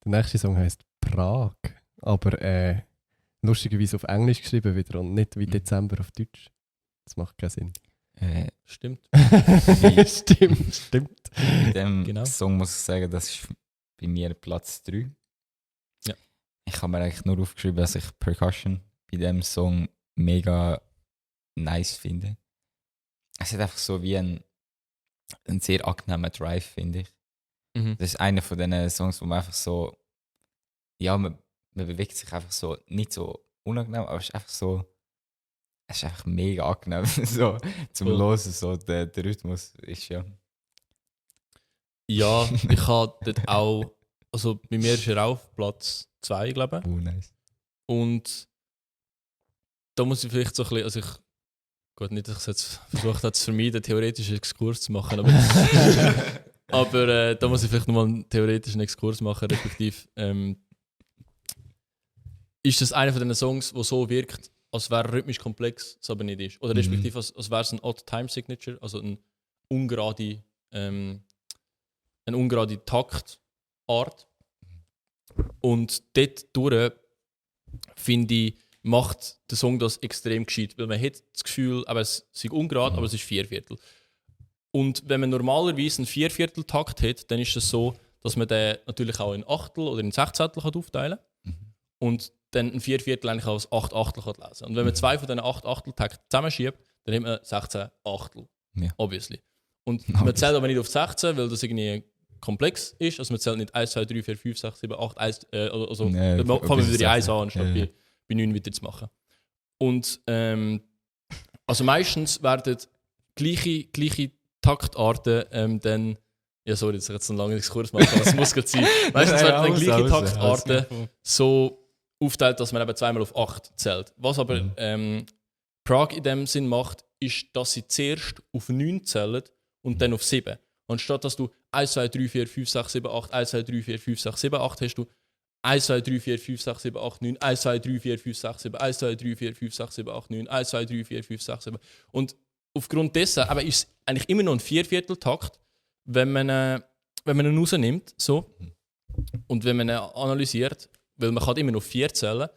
Der nächste Song heisst Prag. Aber lustigerweise auf Englisch geschrieben wieder und nicht wie Dezember auf Deutsch. Das macht keinen Sinn.
Stimmt.
Stimmt.
Bei dem
Genau.
Song muss ich sagen, das ist bei mir Platz 3.
Ja.
Ich habe mir eigentlich nur aufgeschrieben, dass ich Percussion bei dem Song mega nice finde. Es hat einfach so wie ein sehr angenehmer Drive, finde ich.
Mhm.
Das ist einer von diesen Songs, wo man einfach so, ja, man bewegt sich einfach so, nicht so unangenehm, aber es ist einfach so, es ist einfach mega angenehm, so zum
Cool.
Hören, so der Rhythmus ist ja.
Ja, ich habe dort auch, also bei mir ist er auch auf Platz 2, glaube ich.
Nice.
Und da muss ich vielleicht so ein bisschen, also ich, gut, nicht, dass ich es jetzt versucht habe zu vermeiden, theoretischen Exkurs zu machen, aber da muss ich vielleicht nochmal einen theoretischen Exkurs machen, respektive ist das einer von den Songs, der so wirkt, als wäre er rhythmisch komplex, es aber nicht ist. Oder respektive als wäre es ein Odd-Time-Signature, also eine ungerade Taktart. Und dort durch, finde ich, macht der Song das extrem gescheit. Weil man hat das Gefühl, aber es ist ungerade, aber es ist Vierviertel. Und wenn man normalerweise einen Vierviertel-Takt hat, dann ist es so, dass man den natürlich auch in Achtel oder in Sechzehntel aufteilen kann. Und dann ein Vierviertel eigentlich auch als 8 Achtel lesen kann. Und wenn man 2 von diesen 8 Achtel-Takten zusammenschiebt, dann hat man 16 Achtel.
Ja.
Obviously. Und man zählt aber nicht auf 16, weil das irgendwie komplex ist. Also man zählt nicht 1, 2, 3, 4, 5, 6, 7, 8, 1, also
Nee,
dann fangen wir wieder die 1
16.
an, anstatt
Ja.
bei 9 weiterzumachen. Und also meistens werden gleiche Taktarten dann, ja sorry, dass ich jetzt einen langen Exkurs mache, aber es muss gerade sein. Meistens werden dann gleiche Taktarten so aufteilt, dass man eben zweimal auf 8 zählt. Was aber Prague in dem Sinn macht, ist, dass sie zuerst auf 9 zählen und dann auf 7. Anstatt dass du 1, 2, 3, 4, 5, 6, 7, 8, 1, 2, 3, 4, 5, 6, 7, 8 hast du 1, 2, 3, 4, 5, 6, 7, 8, 9, 1, 2, 3, 4, 5, 6, 7, 1, 2, 3, 4, 5, 6, 7, 8, 9, 1, 2, 3, 4, 5, 6, 7. Und aufgrund dessen aber ist es eigentlich immer noch ein Viervierteltakt, wenn man ihn rausnimmt so, und wenn man ihn analysiert, weil man kann immer noch 4 zählen,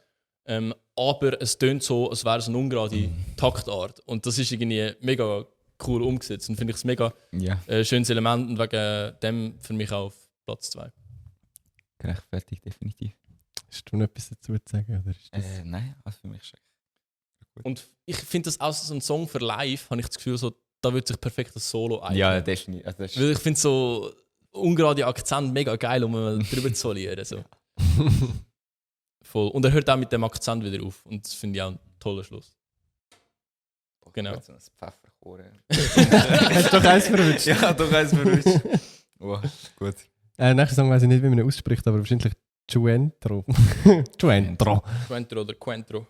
aber es tönt so, als wäre es eine ungerade Taktart. Und das ist irgendwie mega cool umgesetzt und finde ich es mega schönes Element und wegen dem für mich auch auf Platz 2.
Gerechtfertigt, definitiv.
Hast du noch etwas dazu zu sagen? Oder ist das
Nein, also für mich ist gut.
Und ich finde das auch so ein Song für live, habe ich das Gefühl, so, da würde sich perfekt das Solo eignen.
Ja, definitiv. Also das
Weil ich finde so ungerade Akzent mega geil, um mal drüber zu solieren. So. Voll. Und er hört auch mit dem Akzent wieder auf. Und das finde ich auch ein toller Schluss. Genau.
So ein Pfefferkorn.
Hast du doch eins verwünscht?
Ja, doch eins verwünscht. Oh, gut.
Nächster Song weiß ich nicht, wie man ihn ausspricht, aber wahrscheinlich Chuentro. Chuentro.
Quentro oder Quentro.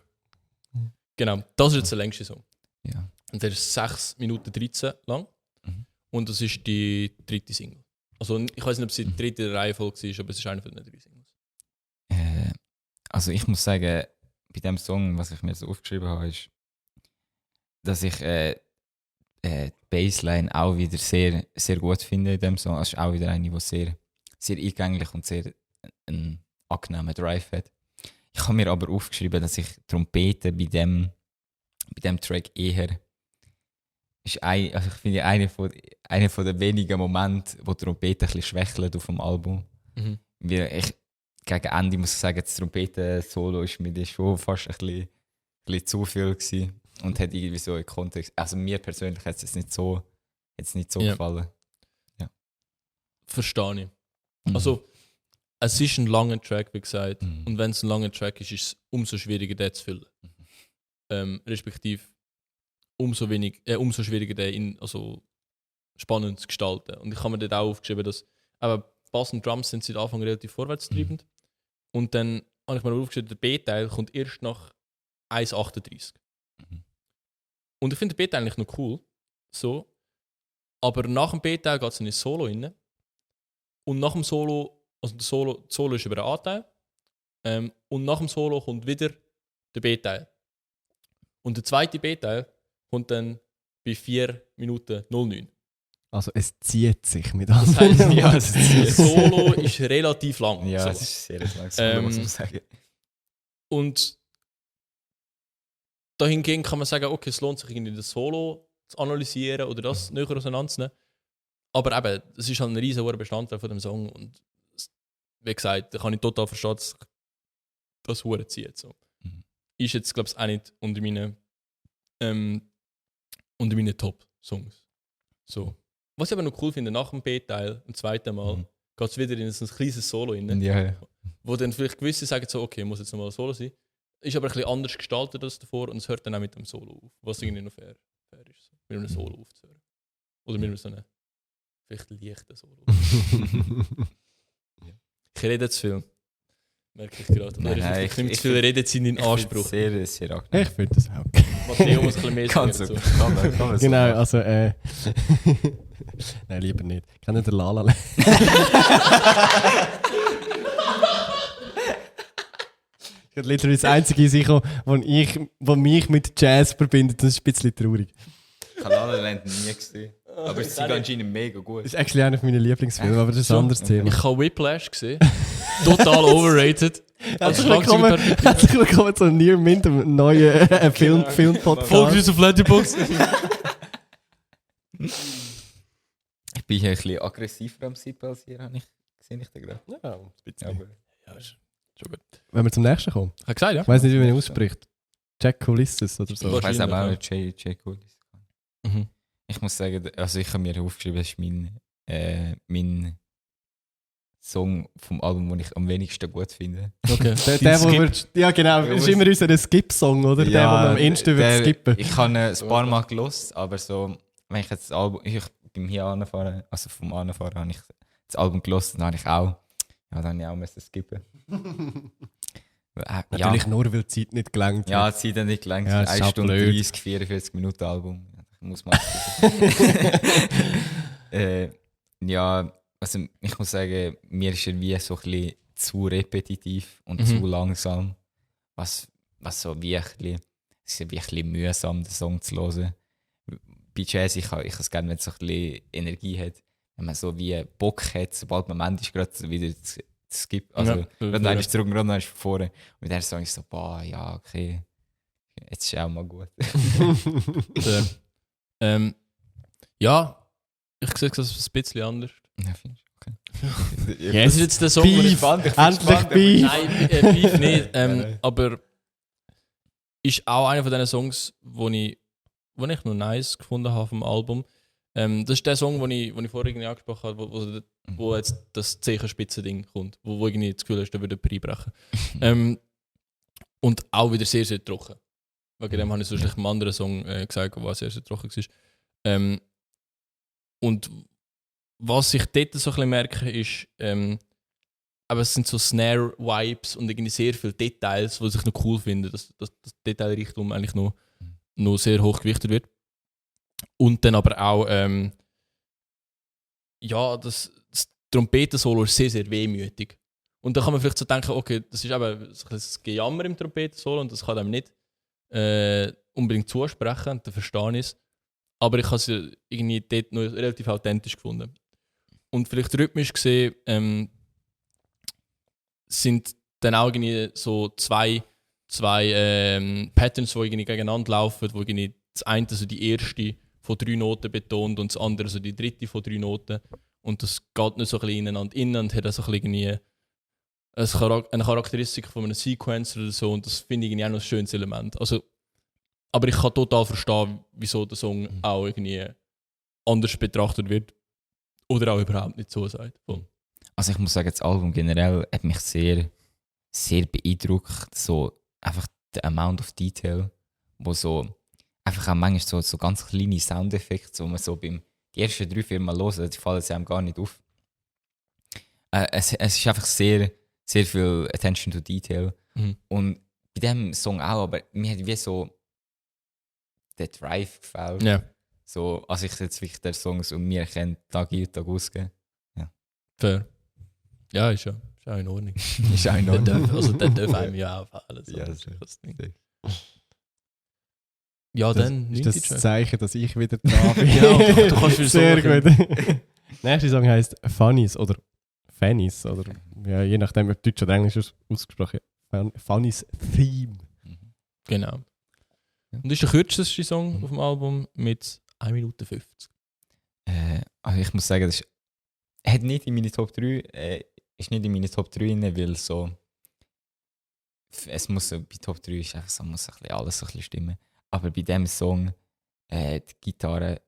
Genau, das ist jetzt der längste Song.
Ja.
Und der ist 6 Minuten 13 lang.
Mhm.
Und das ist die 3. Single. Also ich weiß nicht, ob es die 3. Reihenfolge war, aber es ist eine von den 3 Singles.
Also ich muss sagen, bei dem Song, was ich mir so aufgeschrieben habe, ist, dass ich die Bassline auch wieder sehr, sehr gut finde in dem Song. Es ist auch wieder eine, die sehr, sehr eingänglich und sehr einen angenehmen Drive hat. Ich habe mir aber aufgeschrieben, dass ich Trompete bei dem Track eher ist also ich finde einer von den wenigen Momente, wo die Trompete ein bisschen schwächelt auf dem Album.
Mhm.
Gegen Ende muss ich sagen, das Trompeten-Solo ist mir schon fast ein bisschen zu viel gewesen und hat irgendwie so einen Kontext. Also mir persönlich hat es nicht so gefallen.
Verstehe ich.
Mhm.
Also, es ist ein langer Track, wie gesagt.
Mhm.
Und wenn es ein langer Track ist, ist es umso schwieriger, den zu füllen. Respektive umso schwieriger, den spannend zu gestalten. Und ich habe mir dort auch aufgeschrieben, dass aber Bass und Drums sind seit Anfang relativ vorwärtstreibend. Und dann habe ich mir aufgeschrieben, der B-Teil kommt erst nach 1,38.
Mhm.
Und ich finde den B-Teil eigentlich noch cool. So. Aber nach dem B-Teil geht es in ein Solo rein. Und nach dem Solo, also das Solo ist über einen A-Teil. Und nach dem Solo kommt wieder der B-Teil. Und der zweite B-Teil kommt dann bei 4 Minuten 09.
Also es zieht sich mit
Das
anderen
heisst,
Worten.
das Solo ist relativ lang.
Ja,
so.
es ist sehr lang, muss man sagen.
Und dahingehend kann man sagen, okay, es lohnt sich irgendwie das Solo zu analysieren oder das näher auseinanderzunehmen. Aber eben, es ist halt ein riesiger Bestandteil von dem Song und wie gesagt, da kann ich total verstehen, dass das Hure zieht. So. Ist jetzt, glaube ich, auch nicht unter meinen Top-Songs. So. Was ich aber noch cool finde, nach dem B-Teil, im zweiten Mal, geht es wieder in ein kleines Solo rein.
Ja.
Wo dann vielleicht gewisse sagen so, okay, muss jetzt nochmal ein Solo sein. Ist aber ein bisschen anders gestaltet als davor und es hört dann auch mit dem Solo auf. Was irgendwie noch fair ist. So. Mit einem Solo aufzuhören. Oder mit so einem vielleicht leichten Solo. Ich rede zu viel. Merke ich gerade.
Nein,
ich nehme zu viel Redezeit in Anspruch.
Sehr, sehr angenehm.
Ich finde das auch.
Matteo muss ein bisschen mehr
Kannst
sagen.
du.
So.
Kann man so
Genau,
machen.
also nein, lieber nicht. Kennt ihr den La La Land? Ich habe literally das einzige sicher, wo mich mit Jazz verbindet. Das ist ein bisschen traurig.
Ich habe La La Land nie gesehen. Aber es ist anscheinend mega gut.
Das ist actually einer meiner Lieblingsfilme, aber das ist ein anderes Thema.
Ich habe Whiplash gesehen. Total overrated.
Herzlich willkommen zu Near Mint, einem neuen Film-Podcast.
Folgt uns auf Letterboxd.
Ich bin hier ein bisschen aggressiver am Sippen als ihr, habe ich gesehen. Ich gerade.
Ja, ein bisschen.
Aber
Ja, ist schon gut.
Wenn wir zum nächsten kommen.
Ich habe gesagt, ja.
Ich weiß nicht, wie man ihn ausspricht. Jack Colissus oder so.
ich weiß aber auch
Wahrscheinlich,
nicht, J. Cool.
Mhm.
Ich muss sagen, also ich habe mir aufgeschrieben, das ist mein Song vom Album, den ich am wenigsten gut finde.
Okay.
Der wo wir, ja genau, das ist immer unser Skip-Song, oder? Der, wo wir am ehesten skippen.
Ich habe ein paar Mal gelost, aber so, wenn ich jetzt das Album, ich beim hier anfahren, also vom Anfahren habe ich das Album gelost, dann habe ich auch, dann habe ich auch müssen skippen.
Natürlich nur, weil die Zeit nicht gelangt
Ja,
hat.
die Zeit hat nicht gelangt.
Ja, das ist
1
auch
Stunde
blöd.
30, 44 Minuten Album. Muss man ja, also ich muss sagen, mir ist er wie so ein bisschen zu repetitiv und zu langsam. Was so wie ein bisschen, es ist wie ein bisschen mühsam, den Song zu hören. Bei Jazz, ich habe es gerne, wenn es so ein bisschen Energie hat. Wenn man so wie Bock hat, sobald man Moment ist, gerade wieder zu skippen. Also,
Ja,
gerade noch einmal zurück, gerade noch einmal vorne. Und mit der Song ist so, ja, okay, jetzt ist auch mal gut.
Ja, ich sehe das ein bisschen anders.
Ja, finde ich. Okay.
Ja, es ist jetzt der Song,
Beef.
den ich
Endlich Beef.
Nein, Beef nicht. Aber ist auch einer von diesen Songs, wo ich noch nice gefunden habe vom Album. Das ist der Song, den ich vorher irgendwie angesprochen habe, wo jetzt das Zehenspitze-Ding kommt, wo irgendwie das Gefühl hast, der würde einbrechen. Und auch wieder sehr, sehr trocken. Wegen dem habe ich sonst einem anderen Song gesagt, der sehr, sehr trocken war. Und was ich dort so ein bisschen merke, ist, aber es sind so Snare-Vibes und irgendwie sehr viele Details, die ich noch cool finde, dass das Detailreichtum eigentlich noch sehr hoch gewichtet wird. Und dann aber auch, das Trompetensolo ist sehr, sehr wehmütig. Und da kann man vielleicht so denken, okay, das ist eben so ein Gejammer im Trompetensolo und das kann einem nicht unbedingt zusprechen, dann verstehe ich es. Aber ich habe es irgendwie dort noch relativ authentisch gefunden. Und vielleicht rhythmisch gesehen sind dann auch irgendwie so zwei Patterns, die irgendwie gegeneinander laufen, wo irgendwie das eine so die erste von 3 Noten betont und das andere so die dritte von 3 Noten. Und das geht nicht so ein bisschen ineinander und hat so ein bisschen irgendwie eine Charakteristik von einem Sequencer oder so. Und das finde ich irgendwie auch noch ein schönes Element. Also, aber ich kann total verstehen, wieso der Song auch irgendwie anders betrachtet wird. Oder auch überhaupt nicht so sagt.
Also ich muss sagen, das Album generell hat mich sehr, sehr beeindruckt. So einfach der Amount of Detail, wo so einfach auch manchmal so ganz kleine Soundeffekte, wo man so die ersten 3-4 Mal hören, die fallen einem gar nicht auf. Es ist einfach sehr, sehr viel Attention to Detail. Und bei diesem Song auch, aber mir hat wie so der Drive gefällt.
Ja.
So, als ich jetzt wirklich den Songs und mir kennt, Tag ein, Tag ausgeben.
Fair. Ja, ist auch in Ordnung.
Ist auch in Ordnung.
Der darf einem ja auffallen. So.
Ja,
Das
so.
ist das Ding. Ja, dann
Ist
9.
das
Track.
Zeichen, dass ich wieder da bin?
Ja, du kannst wieder
Sehr
so
gut. Nächster Song heisst Funnies oder Fannies oder ja, je nachdem, ob Deutsch oder Englisch ausgesprochen. Funnies Theme.
Genau. Und das ist der kürzeste Song auf dem Album mit 1 Minute 50.
Also ich muss sagen, das ist, hat nicht in meine Top 3, ist nicht in meine Top 3 rein, weil so, es muss so, bei Top 3 ist einfach so, muss ein bisschen alles so ein bisschen stimmen. Aber bei diesem Song, die Gitarre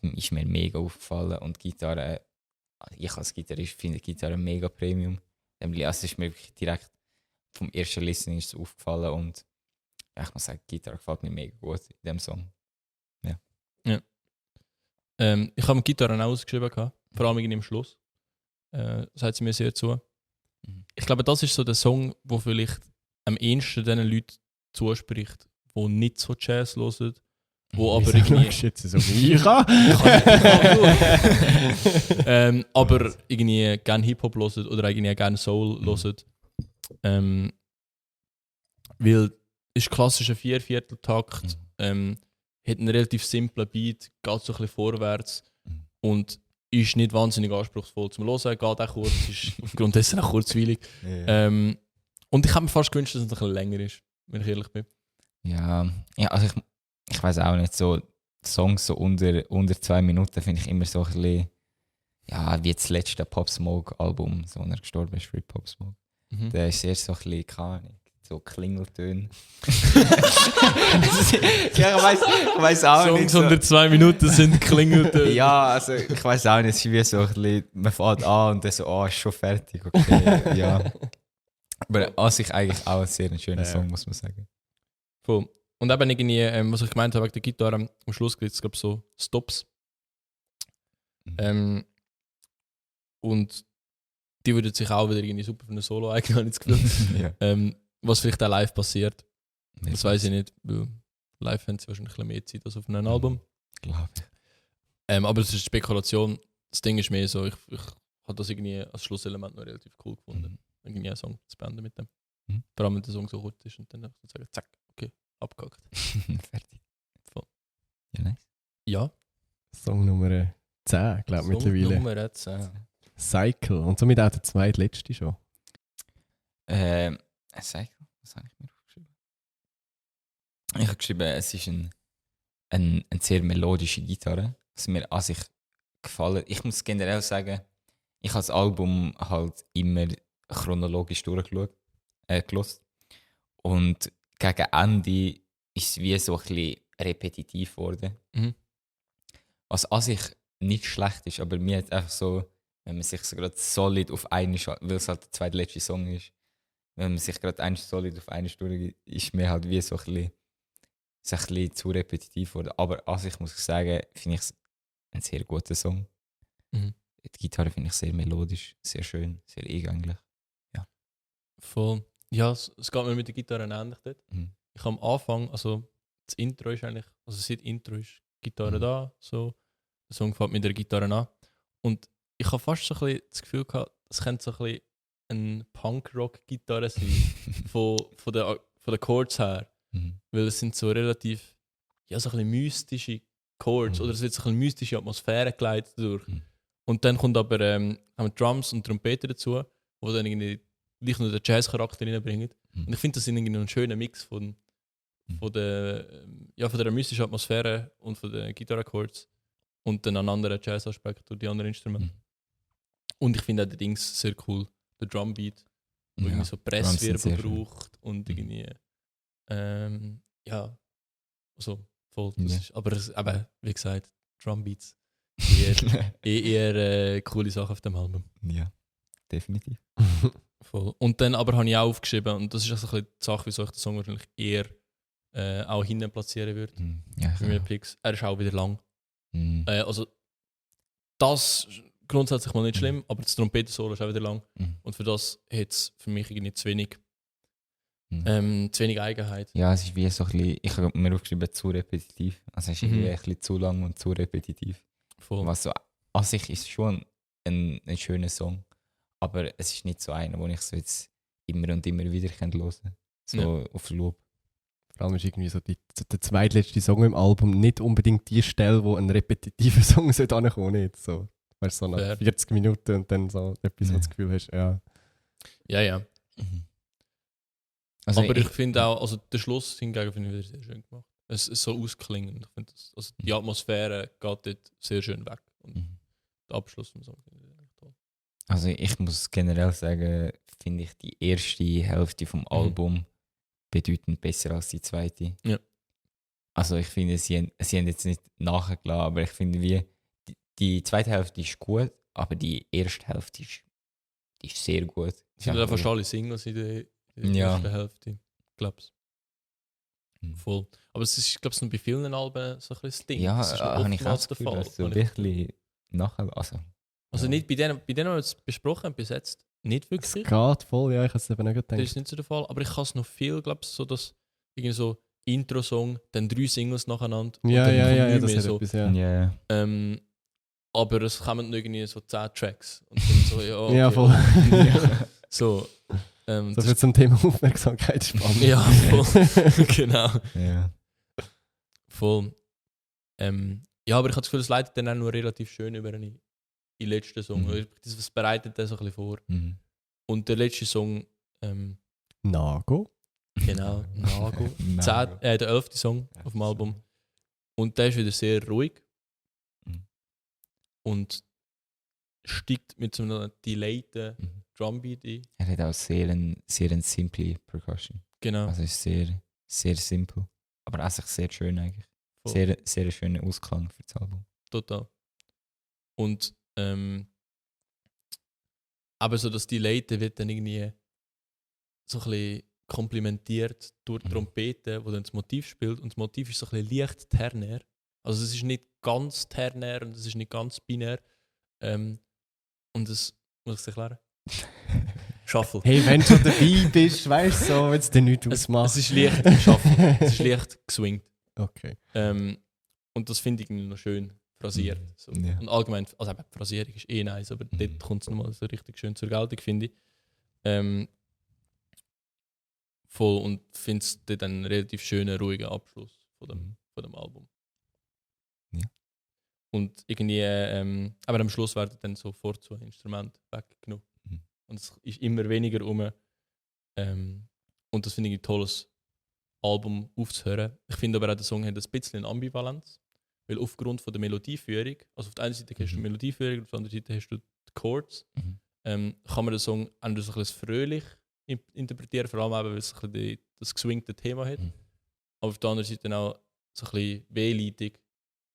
ist mir mega aufgefallen und die Gitarre, ich als Gitarrist finde die Gitarre mega Premium. Also es ist mir wirklich direkt vom ersten Listening ist es aufgefallen und ja, ich muss sagen, die Gitarre gefällt mir mega gut in diesem Song.
Ich habe die Gitarre auch ausgeschrieben, vor allem im Schluss. Sagt sie mir sehr zu. Ich glaube, das ist so der Song, der vielleicht am ehesten den Leuten zuspricht, die nicht so Jazz hören, wo aber irgendwie...
jetzt so wie ich
aber irgendwie gerne Hip-Hop hören oder irgendwie gerne Soul hören. Weil es ist klassischer Viervierteltakt, hat einen relativ simplen Beat, geht so ein bisschen vorwärts und ist nicht wahnsinnig anspruchsvoll zum Hören, geht auch kurz, ist aufgrund dessen auch kurzweilig. Und ich habe mir fast gewünscht, dass es ein bisschen länger ist, wenn ich ehrlich bin.
Ja, also ich weiß auch nicht, so Songs so unter 2 Minuten finde ich immer so ein bisschen, ja, wie das letzte Pop Smoke Album, so als er gestorben ist, für Pop Smoke. Der ist erst so ein bisschen, keine Ahnung, so Klingeltöne. Ja, ich weiss auch
Songs
nicht. So.
unter 2 Minuten sind Klingeltöne.
Ja, also ich weiss auch nicht, es ist wie so ein bisschen, man fährt an und dann so, ist schon fertig, okay, ja. Aber an sich eigentlich auch ein sehr schöner Song, muss man sagen.
Voll. Und eben irgendwie, was ich gemeint habe wegen der Gitarre, am Schluss gibt es, glaube ich, so Stops. Und die würden sich auch wieder irgendwie super für ein Solo eignen, habe ich das Gefühl.
Ja.
Was vielleicht auch live passiert.
Nicht
Das weiß ich nicht, weil live haben sie wahrscheinlich ein bisschen mehr Zeit als auf einem Album.
Glaube ich.
Aber es ist Spekulation. Das Ding ist mehr so, ich habe das irgendwie als Schlusselement noch relativ cool gefunden. Irgendwie einen Song zu beenden mit dem. Vor allem, wenn der Song so kurz ist und dann einfach sozusagen zack, okay, abgehakt.
Fertig.
Voll.
Ja, nice.
Ja.
Song Nummer 10, glaube ich, mittlerweile.
Nummer 10.
Cycle. Und somit auch der zweitletzte schon.
Cycle? Was habe ich mir aufgeschrieben? Ich habe geschrieben, es ist eine sehr melodische Gitarre, was mir an sich gefallen. Ich muss generell sagen, ich habe das Album halt immer chronologisch durchgeschaut. Und gegen Ende ist es wie so ein bisschen repetitiv geworden. Was an sich nicht schlecht ist, aber mir hat einfach so, wenn man sich so gerade solid auf eine, weil es halt der zweitletzte Song ist, wenn man sich gerade solid auf eine Stunde ist mir halt wie so ein bisschen zu repetitiv geworden. Aber an sich muss ich sagen, finde ich es ein sehr guter Song. Die Gitarre finde ich sehr melodisch, sehr schön, sehr eingänglich. Ja.
Voll. Ja, es geht mir mit der Gitarre ähnlich dort. Ich am Anfang, also das Intro ist eigentlich, also seit Intro ist die Gitarre da, so. Der Song fängt mit der Gitarre an. Und ich habe fast so ein bisschen das Gefühl gehabt, es könnte so ein bisschen eine Punk-Rock-Gitarre sein, von den Chords her. Weil es sind so relativ, ja, so ein bisschen mystische Chords, oder es wird so ein bisschen mystische Atmosphäre geleitet durch. Und dann kommt aber haben wir Drums und Trompete dazu, wo dann irgendwie gleich noch den Jazz-Charakter reinbringen. Und ich finde, das ist irgendwie ein schöner Mix von der mystischen Atmosphäre und von den Gitarre-Chords und dann einen anderen Jazz-Aspekt durch die anderen Instrumente. Und ich finde auch die Dings sehr cool. Der Drumbeat, wo irgendwie so Presswirbel braucht und irgendwie so voll. Aber wie gesagt, Drumbeats eher coole Sache auf dem Album.
Ja, definitiv.
Voll. Und dann aber habe ich auch aufgeschrieben, und das ist also ein bisschen die Sache, wieso ich den Song wahrscheinlich eher auch hinten platzieren würde. Für meine Picks. Er ist auch wieder lang. Also das grundsätzlich mal nicht schlimm, aber das Trompetensolo ist auch wieder lang. Und für das hat es für mich irgendwie zu wenig Eigenheit.
Ja, es ist wie so ein bisschen, ich habe mir aufgeschrieben, zu repetitiv. Also es ist irgendwie ein bisschen zu lang und zu repetitiv.
Voll.
Was so, an sich ist schon ein schöner Song, aber es ist nicht so einer, wo ich so jetzt immer und immer wieder hören kann. So auf Loop.
Vor allem ist irgendwie so der zweitletzte Song im Album nicht unbedingt die Stelle, wo ein repetitiver Song ankommen sollte. So, weißt du, so nach 40 Minuten und dann so etwas, wo du das Gefühl hast, ja.
Ja.
Also
aber ich finde auch, also der Schluss hingegen finde ich wieder sehr schön gemacht. Es ist so ausklingend. Ich finde das, also die Atmosphäre geht dort sehr schön weg. Und der Abschluss vom Song finde ich echt toll.
Also ich muss generell sagen, finde ich die erste Hälfte vom Album bedeutend besser als die zweite.
Ja.
Also ich finde, sie haben jetzt nicht nachgelassen, aber ich finde, die zweite Hälfte ist gut, aber die erste Hälfte ist sehr gut.
Es sind ja fast alle Singles in der ersten Hälfte, glaube ich. Voll. Aber es ist, glaube ich, noch bei vielen Alben so ein bisschen das Ding.
Ja,
das ist noch
habe ich auch
oftmals
das Gefühl, dass so wirklich nachher,
also nicht bei denen, die wir jetzt besprochen haben bis jetzt, nicht
Es
wirklich.
geht voll, ja, ich habe es eben auch
Das
gedacht.
ist nicht so der Fall. Aber ich habe es noch viel, glaube ich, so dass irgendwie so Intro-Song, dann 3 Singles nacheinander. und
Ja,
dann
ja,
kommt
ja,
nicht
das
mehr
hat
so.
etwas, ja.
Ja.
Aber es kommen irgendwie so 10 Tracks. Und dann so, ja, okay,
Ja, voll.
So.
So
Das
viel zum Thema Aufmerksamkeitsspanne.
ja, voll. Genau.
Ja.
Voll. Ja, aber ich habe das Gefühl, es leitet dann auch nur relativ schön über in den letzten Song. Das bereitet das so ein bisschen vor.
Mhm.
Und der letzte Song,
Nago.
genau, Nago. Der 11. Song auf dem Album. Und der ist wieder sehr ruhig.
Mhm.
Und steigt mit so einer delayten Drumbeat ein.
Er hat auch sehr eine simple Percussion.
Genau.
Also ist sehr, sehr simpel. Aber auch sehr schön eigentlich.
Voll.
Sehr schöner Ausklang für das Album.
Total. Und aber so das Delayte wird dann irgendwie so ein bisschen komplementiert durch die Trompete, wo dann das Motiv spielt. Und das Motiv ist so ein bisschen leicht ternär. Also es ist nicht ganz ternär und es ist nicht ganz binär. Und das muss ich es erklären? Shuffle.
Hey, wenn du schon dabei bist, weißt du, so, wenn es dir nichts ausmacht.
Es ist leicht geschaffen. Es ist leicht geswingt.
Okay.
Und das finde ich irgendwie noch schön phrasiert. So.
Ja.
Und allgemein, also eben, Phrasierung ist eh nice, aber dort kommt es nochmal so richtig schön zur Geltung, finde ich. Voll und finde es dort einen relativ schönen, ruhigen Abschluss von dem Album.
Ja.
Und irgendwie, aber am Schluss werden dann sofort so Instrumente weggenommen. Und es ist immer weniger rum. Und das finde ich ein tolles Album aufzuhören. Ich finde aber auch, der Song hat ein bisschen Ambivalenz. Weil aufgrund von der Melodieführung, also auf der einen Seite hast du die Melodieführung, auf der anderen Seite hast du die Chords, kann man den Song anders ein bisschen fröhlich interpretieren, vor allem eben, weil es ein bisschen das geswingte Thema hat. Aber auf der anderen Seite dann auch so ein bisschen wehleidig,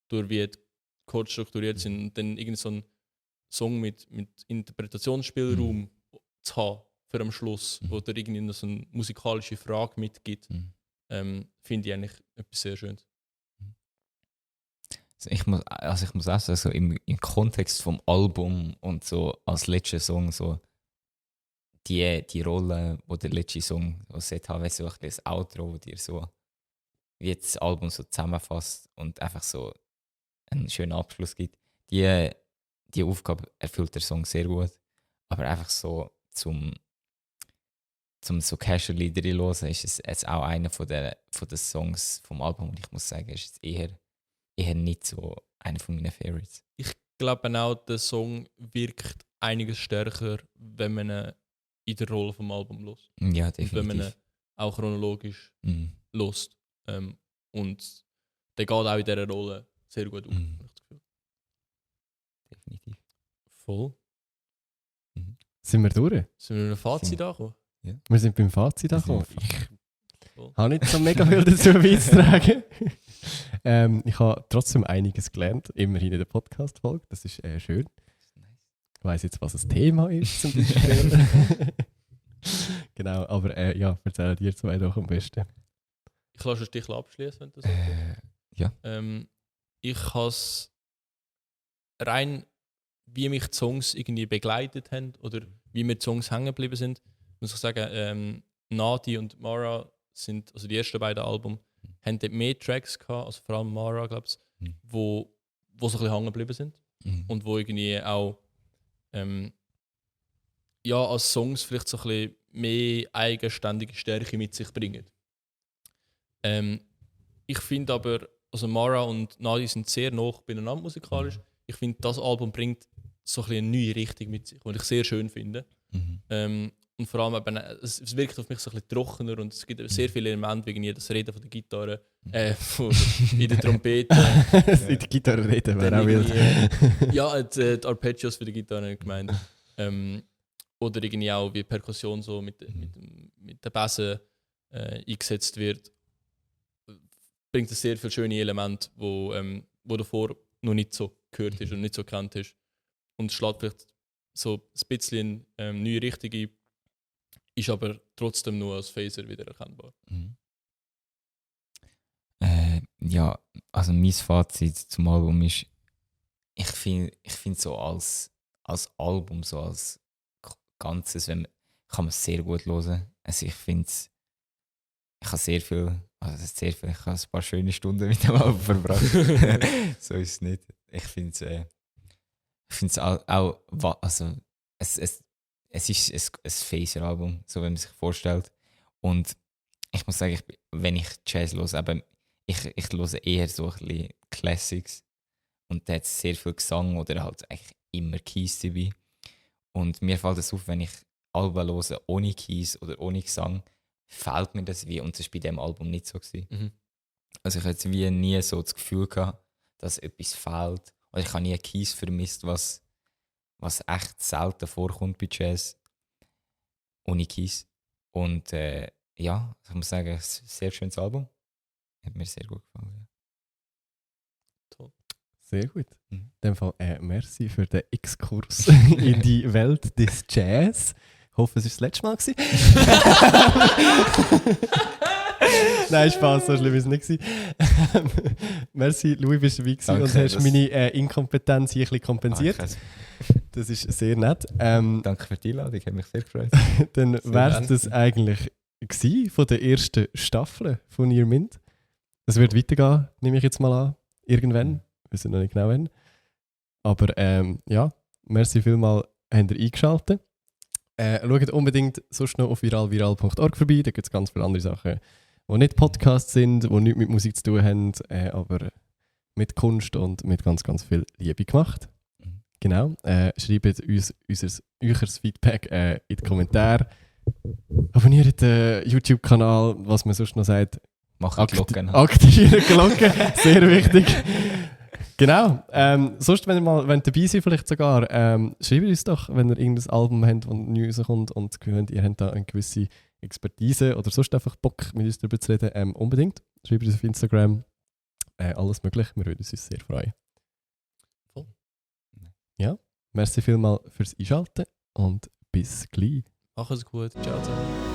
durch wie die Chords strukturiert sind. Und dann irgend so ein Song mit Interpretationsspielraum zu haben für am Schluss, wo dir irgendwie noch so eine musikalische Frage mitgibt, finde ich eigentlich etwas sehr Schönes.
Ich muss auch sagen, so im Kontext vom Album und so als letzter Song, so die Rolle, wo der letzte Song so hat, so ein bisschen das Outro, wo dir so wie das Album so zusammenfasst und einfach so einen schönen Abschluss gibt. Die Aufgabe erfüllt der Song sehr gut, aber einfach so zum so casual Lieder hören, ist es jetzt auch einer von den Songs vom Album und ich muss sagen, ist jetzt eher nicht so einer von meinen Favorites.
Ich glaube auch, der Song wirkt einiges stärker, wenn man ihn in der Rolle vom Album hört.
Ja,
Und
definitiv.
wenn man ihn auch chronologisch hört. Und der geht auch in dieser Rolle sehr gut auf. habe ich das Gefühl.
Definitiv.
Voll.
Sind wir durch?
Sind wir mit einem Fazit angekommen?
Wir sind beim Fazit angekommen.
Voll.
Ich habe nicht so mega viel dazu beizutragen. Ich habe trotzdem einiges gelernt, immerhin in der Podcast-Folge. Das ist schön. Ich weiss jetzt, was das Thema ist, zum Beispiel. Genau, aber ja, erzähl dir zwei doch am besten.
Ich lasse den Stich abschließen, wenn du das
Ja.
Ich habe es rein, wie mich die Songs irgendwie begleitet haben oder wie mir die Songs hängen geblieben sind, muss ich sagen, Nadi und Mara sind, also die ersten beiden Alben, haben dort mehr Tracks gehabt, also vor allem Mara, glaube ich, wo so ein bisschen hängen geblieben sind und wo irgendwie auch ja, als Songs vielleicht so ein bisschen mehr eigenständige Stärke mit sich bringen. Ich finde aber, also Mara und Nadi sind sehr nah beieinander musikalisch. Ich finde, das Album bringt so ein bisschen eine neue Richtung mit sich, die ich sehr schön finde. Und vor allem eben, es wirkt auf mich so ein bisschen trockener und es gibt sehr viele Elemente, wie irgendwie das Reden von der Gitarre, in der Trompete.
In die Gitarre reden wäre
Dann
auch wild.
ja, die Arpeggios für die Gitarre gemeint. Oder irgendwie auch wie Perkussion so mit der Bässe eingesetzt wird, bringt es sehr viele schöne Elemente, wo davor noch nicht so gehört ist und nicht so gekannt ist. Und es schlägt vielleicht so ein bisschen in neue Richtung ein, ist aber trotzdem nur als Phaser wieder erkennbar.
Ja, also mein Fazit zum Album ist, ich finde so als Album, so als Ganzes, kann man es sehr gut hören. Also ich finde ich habe ich habe ein paar schöne Stunden mit dem Album verbracht. So ist es nicht. Ich finde es auch, also es ist ein Phaser-Album, so wenn man sich vorstellt. Und ich muss sagen, wenn ich Jazz höre, eben, ich höre eher so ein bisschen Classics. Und da hat es sehr viel Gesang oder halt eigentlich immer Keys dabei. Und mir fällt es auf, wenn ich Alben höre ohne Keys oder ohne Gesang, fehlt mir das wie. Und das war bei diesem Album nicht so gewesen. Also ich hatte jetzt wie nie so das Gefühl gehabt, dass etwas fehlt. Oder ich habe nie Keys vermisst, was echt selten vorkommt bei Jazz. Ohne Keys. Und ja, ich muss sagen, es ist ein sehr schönes Album. Hat mir sehr gut gefallen.
Toll.
Sehr gut.
Mhm.
In dem Fall merci für den Exkurs in die Welt des Jazz. Ich hoffe, es war das letzte Mal gewesen. Nein, Spaß, so schlimm war es nicht gewesen. Merci, Louis, bist du dabei gewesen
Danke,
und hast meine Inkompetenz hier ein bisschen kompensiert. Das ist sehr nett.
Danke für die Einladung, hat mich sehr gefreut.
Dann wäre
gerne.
das eigentlich gewesen von der ersten Staffel von Near Mint. Es wird weitergehen, nehme ich jetzt mal an. Irgendwann. Wir wissen noch nicht genau wann. Aber ja, merci vielmals, habt ihr eingeschaltet. Schaut unbedingt sonst noch auf viral.org vorbei. Da gibt es ganz viele andere Sachen, die nicht Podcasts sind, die nichts mit Musik zu tun haben, aber mit Kunst und mit ganz, ganz viel Liebe gemacht. Genau. Schreibt uns euer Feedback in die Kommentare. Abonniert den YouTube-Kanal, was man sonst noch sagt.
Machen Glocken.
Aktivieren Glocken, sehr wichtig. Genau. Sonst, wenn ihr dabei seid, vielleicht sogar, schreibt uns doch, wenn ihr irgendein Album habt, das neu rauskommt und gehört, ihr habt da eine gewisse Expertise oder sonst einfach Bock, mit uns darüber zu reden, unbedingt. Schreibt uns auf Instagram. Alles möglich, wir würden uns sehr freuen.
Voll.
Ja, merci vielmals fürs Einschalten und bis gleich.
Mach es gut. Ciao zusammen.